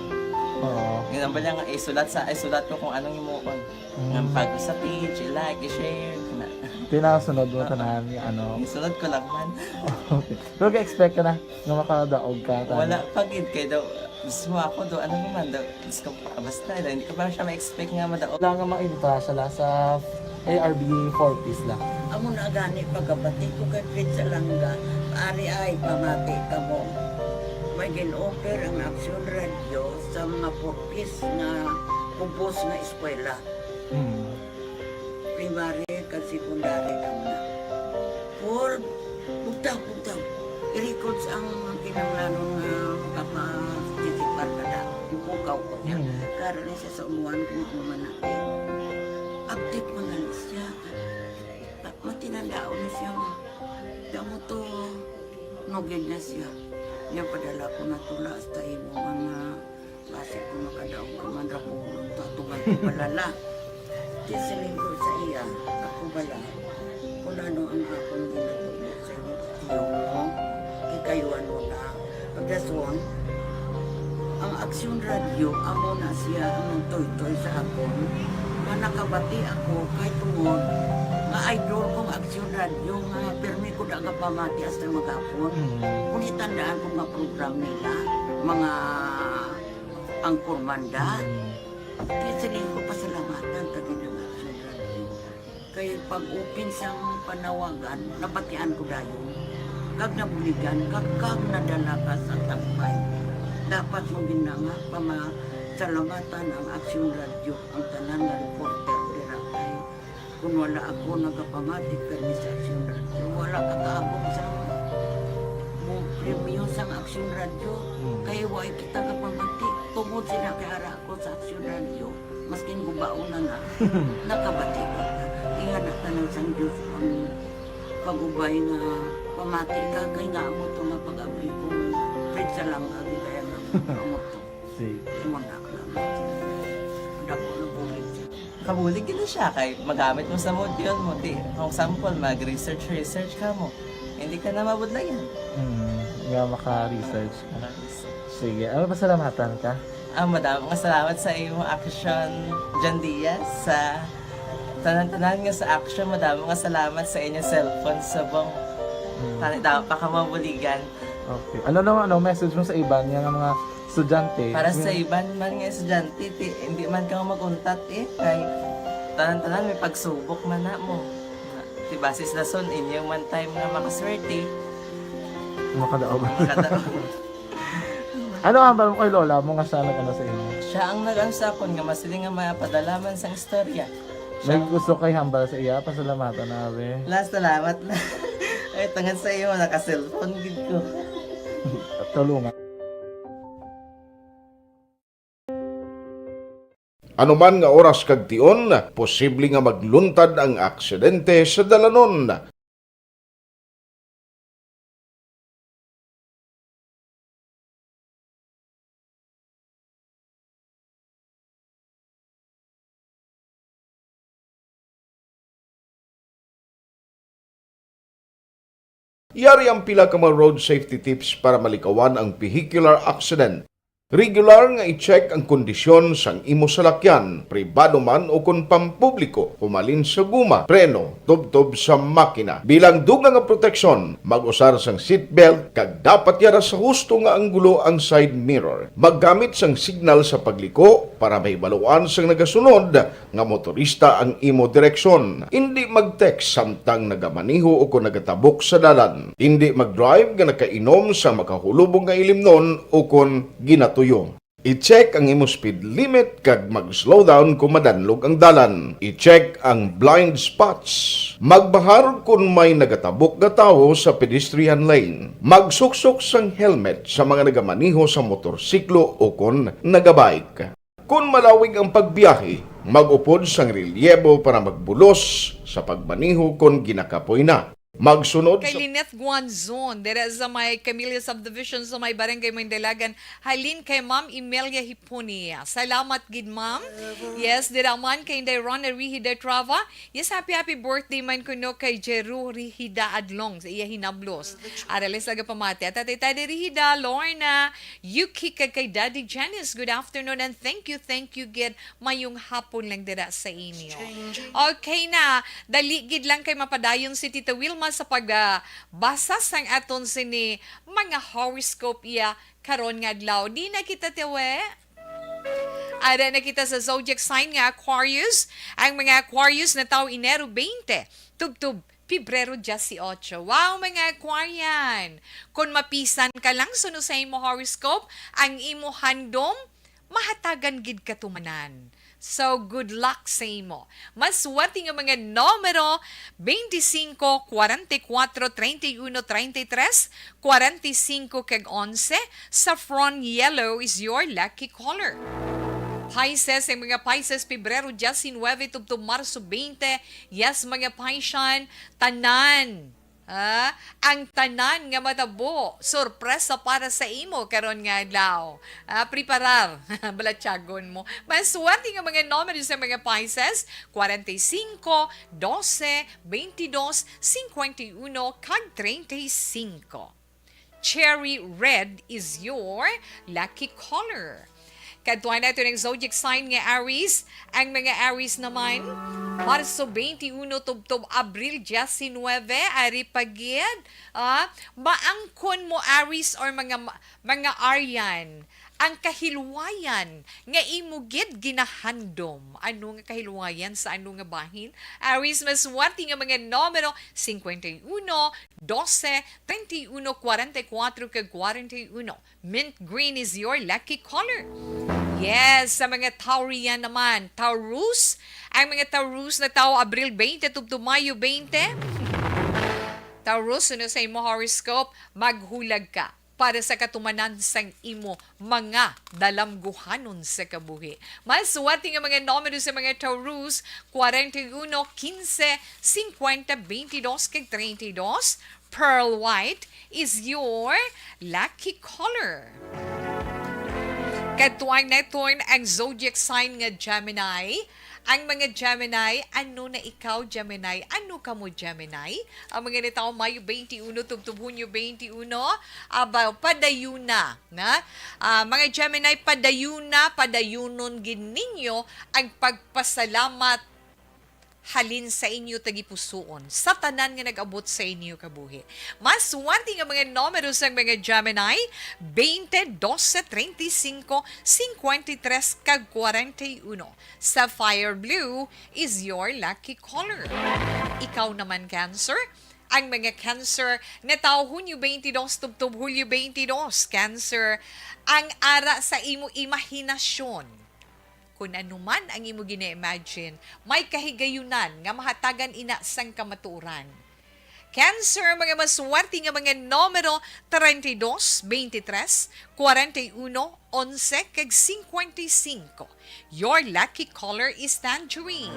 Oo. Yun ang bala nga, isulat sa, isulat ko kung anong himuon. Mm. Nga pag sa page, i-like, i-share, kana. Tinasunod mo, ah, tanan, ano? Isunod ko lang man. Okay. Pero ka-expect ka na nga makadaog ka, tanan? Wala pa gid, kay daw, mismo ako daw, ano naman daw, Diyos ko, basta, daw, hindi ko pa siya ma-expect nga madaog. Wala nga maibutang sila sa A R B four Ps lang. Amo na gani pagkabati ko kay Fred Salanga, ari ay pamati kamo. May gin-offer ang Action Radio sa mga four Ps nga kubos nga eskwela. Mm. Primary kag secondary kamo na. Paul, bugtaw, bugtaw. I-records ang kinahanglanon nga makapa-, participar ka na. Ipukaw ko niya. Mm. Karon ni siya sa umuan kung ano man na. Update mo na lang siya. Ta-, matinandaon na siya, ma. Damo to, nugid na siya. Niya padala ko na tula hasta imo man nga basi ko makadaog ka man ra ko, tutugan ko balala. Di siling ko sa iya, ako bala, kung ano ang akong ginatubo sa iyo, iyo mo, kikayuan mo na. Pagdason, ang Aksyon Radio, amo na siya ang nagtoytoy sa akon, nga nakabati ako kay tungod nga idol ko ang Aksyon Radio, nga pirmi ko da gapamati hasta maghapon. Mm. Kung itandaan ko nga program nila, mga Anchorman da. Mm. Kaya siling ko, pasalamatan ta gid ang Action Radio. Kay pag-open sang panawagan, nabatian ko dayon. Kag nabuligan, kag, kag nadala ka sa tampay. Dapat mo gid na nga pamasalamatan ang Action Radio, ang tanan nga reporter dira kay Kung wala ako nagapamati kay Miss Action Radio, wala ka kaabot sa mo premyo sang Action Radio. Hmm. Kay way kita kapamati. Tungod sila kay ara ako sa Action Radio, maskin gubaon na na, nakabati ko. Ingana tanan sang Diyos ang pag-ubay nga pamati ka, kay nga amo to nga pag-abri ko, Fred Salanga, gid kaya nga amo to. Sige. Imo na lang. Dako na bulig siya. Kabulig gid na siya kay magamit mo sa module mo. Ti, for example, mag-research, research ka mo. Hindi ka na mabudlayan. Hmm, nga maka-research ka. Maka-research. Sige, ano, pasalamatan ka? Ah, madamo nga salamat sa imo Action, John Diaz, sa tanan-tanan nga sa Action. Madamo nga salamat sa inyo cellphone subong. Hmm. Tani daw pa ka mabuligan. Okay. Ano naman, ano, message mo sa iban nga mga estudyante? Para sa iban man nga estudyante, ti, hindi man ka mag-untat eh. Kay tanan-tanan may pagsubok man na mo. Di ba, sis Lason, inyo man time nga makaswerte. Makadaog. Makadaog. Ano ang hambal mo kay lola mo nga siya nag-ano sa inyo? Siya ang nag-ano sa akon nga masiling nga mapadala man sang istorya. May gusto kay hambal sa iya, pasalamatan na, be. La, salamat na. Ay, tungod sa iyo, naka-cellphone gid ko. Tulungan. Anuman nga oras kag tion, posible nga magluntad ang aksidente sa dalanon. Yari ang pila ka mga road safety tips para malikawan ang vehicular accident. Regular nga i-check ang kondisyon sang imo salakyan, pribado man o kon pampubliko, humalin sa guma, preno, tubtob sa makina. Bilang dugang nga proteksyon, mag-usar sang seatbelt kag dapat yara sa husto nga anggulo ang side mirror. Maggamit sang signal sa pagliko para mahibaluan sang nagasunod nga motorista ang imo direksyon. Indi mag-text samtang nagamaneho o kon nagatabok sa dalan. Indi mag-drive nga nakainom sa makahulubong nga ilimnon o kon ginatuyo. I-check ang imo speed limit kag mag-slow down kung madanlog ang dalan. I-check ang blind spots. Magbahar kung may nagatabok nga tawo sa pedestrian lane. Magsuksok sang helmet sa mga nagamaneho sa motorsiklo o kon nagabike. Kon malawig ang pagbiyahe, mag-upod sang relyebo para magbulos sa pagmaneho kon ginakapoy na. Magsunod Kay sa Lynette Guanzon, dira sa may Camilla Subdivision sa may Barangay Mandalagan, halin kay Ma'am Emelia Hipunia. Salamat gid, Ma'am. Yes, dira man kay Inday Rona Rihida Trava. Yes, happy, happy birthday man kuno kay Jeru Rihida Adlong sa iya hinablos. Arales aga pamati. At Tatay Teddy Rihida, Lorna, Yuki, kag kay Daddy Janice, good afternoon and thank you, thank you gid. Mayong hapon lang dira sa inyo. Okay na, dali gid lang kay mapadayon si Tita Wilma sa pagbasa sang aton sini mga horoscope iya karon nga adlaw. Di na kita tiwe. Ara na kita sa zodiac sign nga Aquarius. Ang mga Aquarius natawo Enero twenty, tubtob Pebrero dieciocho. Wow, mga Aquarian! Kon mapisan ka lang suno sa imo horoscope, ang imo handom, mahatagan gid katumanan. So, good luck sa imo. Mas swerte nga mga numero, twenty-cinco, forty-four, treinta y uno, treinta y tres, forty-cinco, kag onse. Saffron yellow is your lucky color. Pisces, ang mga Pisces, Pebrero diecinuebe tubtob Marso twenty. Yes, mga Piscean, tanan. Ah, ang tanan nga matabo, sorpresa para sa imo karon nga adlaw. Ah, preparar, balatyagon mo. Mas swerte nga mga numero sa mga Pisces, forty-cinco, doce, veintidós, cincuenta y uno, kag treinta y cinco. Cherry red is your lucky color. Kadtuan nato ang zodiac sign nga Aries. Ang mga Aries naman, Marso twenty-uno tubtob Abril diecinuebe, ari pa gid, ah, maangkon mo, Aries, or mga ma-, mga Arian, ang kahilwayan nga imo gid ginahandom. Ano nga kahilwayan sa ano nga bahin? Aries, maswerte nga mga numero, cincuenta y uno, doce, treinta y uno, cuarenta y cuatro, kag cuarenta y uno. Mint green is your lucky color. Yes, sa mga Taurian naman, Taurus, ang mga Taurus natawo Abril twenty tubtob Mayo twenty. Taurus, suno sa imo horoscope, maghulag ka para sa katumanan sang imo mga dalamguhanon sa kabuhi. Mas swerte nga mga numero sa mga Taurus, forty-one, quince, cincuenta, veintidós, kag treinta y dos. Pearl white is your lucky color. Kadtuan naton ang zodiac sign nga Gemini. Ang mga Gemini, ano na ikaw, Gemini? Ano ka mo, Gemini? Ang mga natawo Mayo twenty-one tubtob Hunyo twenty-one, aba, padayuna, na? Ah, mga Gemini, padayuna, padayunon gid ninyo ang pagpasalamat halin sa inyo tagipusoon sa tanan nga nag-abot sa inyo kabuhi. Mas swerte nga mga numero sang mga Gemini, veinte, doce, treinta y cinco, cincuenta y tres, kag cuarenta y uno. Sapphire blue is your lucky color. Ikaw naman, Cancer, ang mga Cancer nga tawo Hunyo twenty-two tubtob Hulyo twenty-two, Cancer, ang ara sa imo imahinasyon. Kun ano man ang imo gina-imagine, may kahigayunan nga mahatagan ina sang kamatuoran. Cancer, mga maswerte nga mga numero, treinta y dos, veintitrés, cuarenta y uno, once, kag cincuenta y cinco. Your lucky color is tangerine.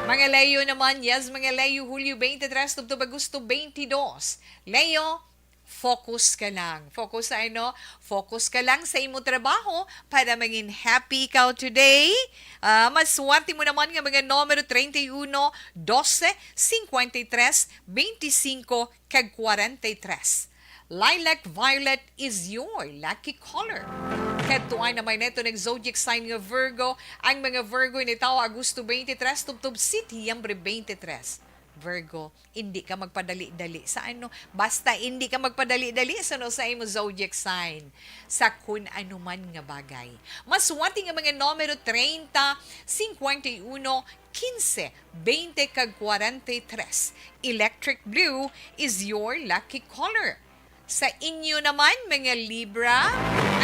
Mga Leo naman, yes, mga Leo, Hulyo twenty-three tubtob Agosto twenty-two. Leo, focus ka lang. Focus sa ano? Focus ka lang sa imo trabaho para mangin happy ikaw today. Ah, maswerte mo naman nga mga numero treinta y uno, doce, cincuenta y tres, veinticinco, kag cuarenta y tres. Lilac violet is your lucky color. Kadtuan naman neto nag zodiac sign nga Virgo. Ang mga Virgo ni tawo Agosto twenty-three tubtob Setyembre twenty-three. Virgo, hindi ka magpadali-dali sa ano, basta hindi ka magpadali-dali sa, no, sa imo zodiac sign, sa kun ano man nga bagay. Maswerte nga mga numero treinta, cincuenta y uno, quince, veinte, kag cuarenta y tres. Electric blue is your lucky color. Sa inyo naman, mga Libra,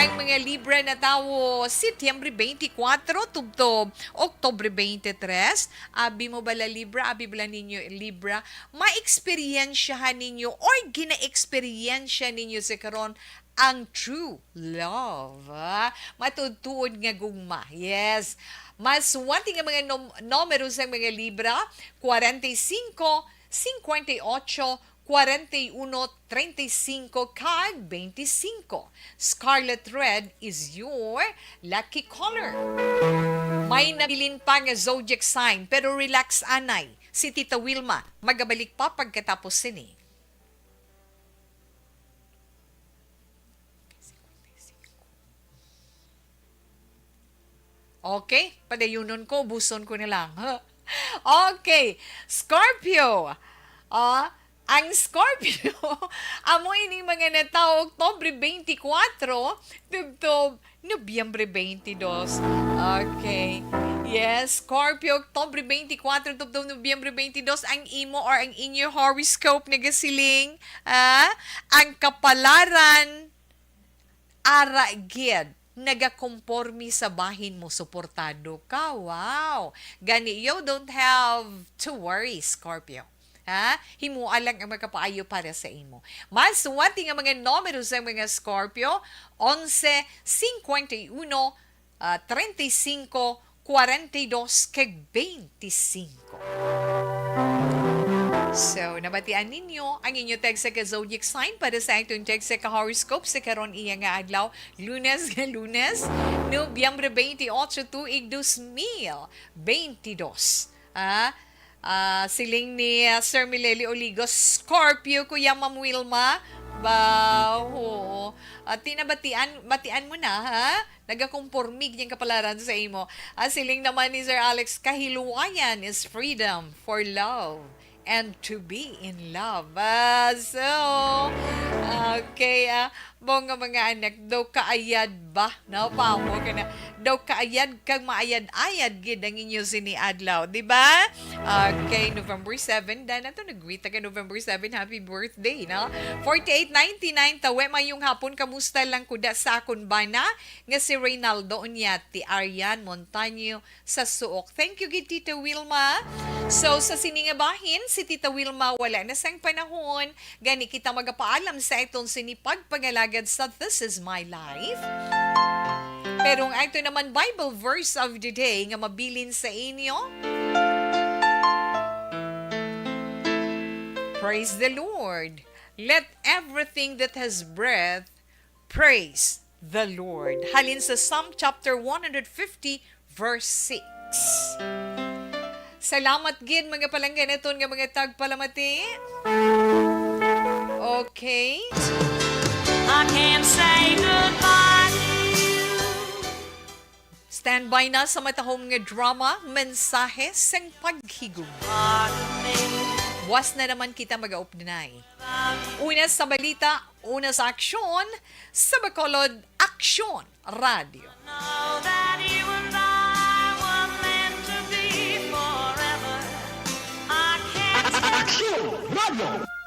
ang mga Libra na tawo Setyembre twenty-four tubtob Oktubre twenty-three, abi mo bala Libra, abi bala ninyo Libra, maeksperiensyahan ninyo or gina-eksperyensya ninyo sa karon ang true love. Ah, matuod-tuod nga gugma. Yes. Maswerte nga mga nom-, numero sang mga Libra, cuarenta y cinco, cincuenta y ocho, cuarenta y uno, treinta y cinco, kag veinticinco. Scarlet red is your lucky color. May nabilin pa nga zodiac sign, pero relax, anay. Si Tita Wilma, magabalik pa pagkatapos sini. Okay, padayunon ko, ubuson ko na lang. Okay, Scorpio. Ah, ang Scorpio, amo ini mga natawo Oktubre twenty-four, tubtob Nobyembre twenty-two. Okay. Yes, Scorpio, Oktubre twenty-four, tubtob Nobyembre twenty-two, ang imo or ang inyo horoscope nagasiling, ah, ang kapalaran ara gid nagakomporme sa bahin mo, suportado ka. Wow! Gani, you don't have to worry, Scorpio. Ha? Himoa lang ang makapaayo para sa imo. Maswerte nga mga numero sa mga Scorpio, onse, cincuenta y uno, ah, treinta y cinco, cuarenta y dos, kag veinticinco. So, nabatian ninyo ang inyo tagsa ka zodiac sign para sa atong tagsa ka horoscope sa karon iya nga adlaw, Lunes nga Lunes, Nobyembre twenty-eight, tuig dos mil twenty-dos. Ah, ah, siling ni, ah, Sir Mileli Oligos, Scorpio, Kuya Ma'am Wilma. Ba, oo. At tinabatian, batian mo na, ha? Nagakomporme gid ang kapalaran sa imo. Ang siling naman ni Sir Alex, "Kahiluwayan is freedom for love and to be in love." Ah, so, okay, ah, mo nga mga anak, daw kaayad ba? No, pamo ka na. Daw kaayad kag maayad-ayad gid ang inyo sini adlaw, di ba? Okay, November seven, dan ato nag-greet ka November seven, happy birthday, no? Forty-eight ninety-nine, tawe, mayong hapon, kamusta lang kuda sa akon bana? Nga si Reynaldo Oñate, Arian Montaño sa Suok. Thank you gid, Tita Wilma. So, sa sini nga bahin, si Tita Wilma wala na sang panahon, gani kita magapaalam sa aton sini pagpangalagad sa This Is My Life. Pero ang ato naman Bible verse of the day nga mabilin sa inyo. Praise the Lord. Let everything that has breath praise the Lord. Halin sa Psalm chapter one hundred fifty, verse six. Salamat gid, mga palangga naton nga mga tagpalamati. Okay. I can't say goodbye to you. Standby na sa matahom nga drama, Mensahe sang Paghigugma. Buwas na naman kita mag-aupdanay. Una sa balita, una sa aksyon, sa Bacolod Aksyon Radyo. Know that you and I were meant to be forever. Kalye!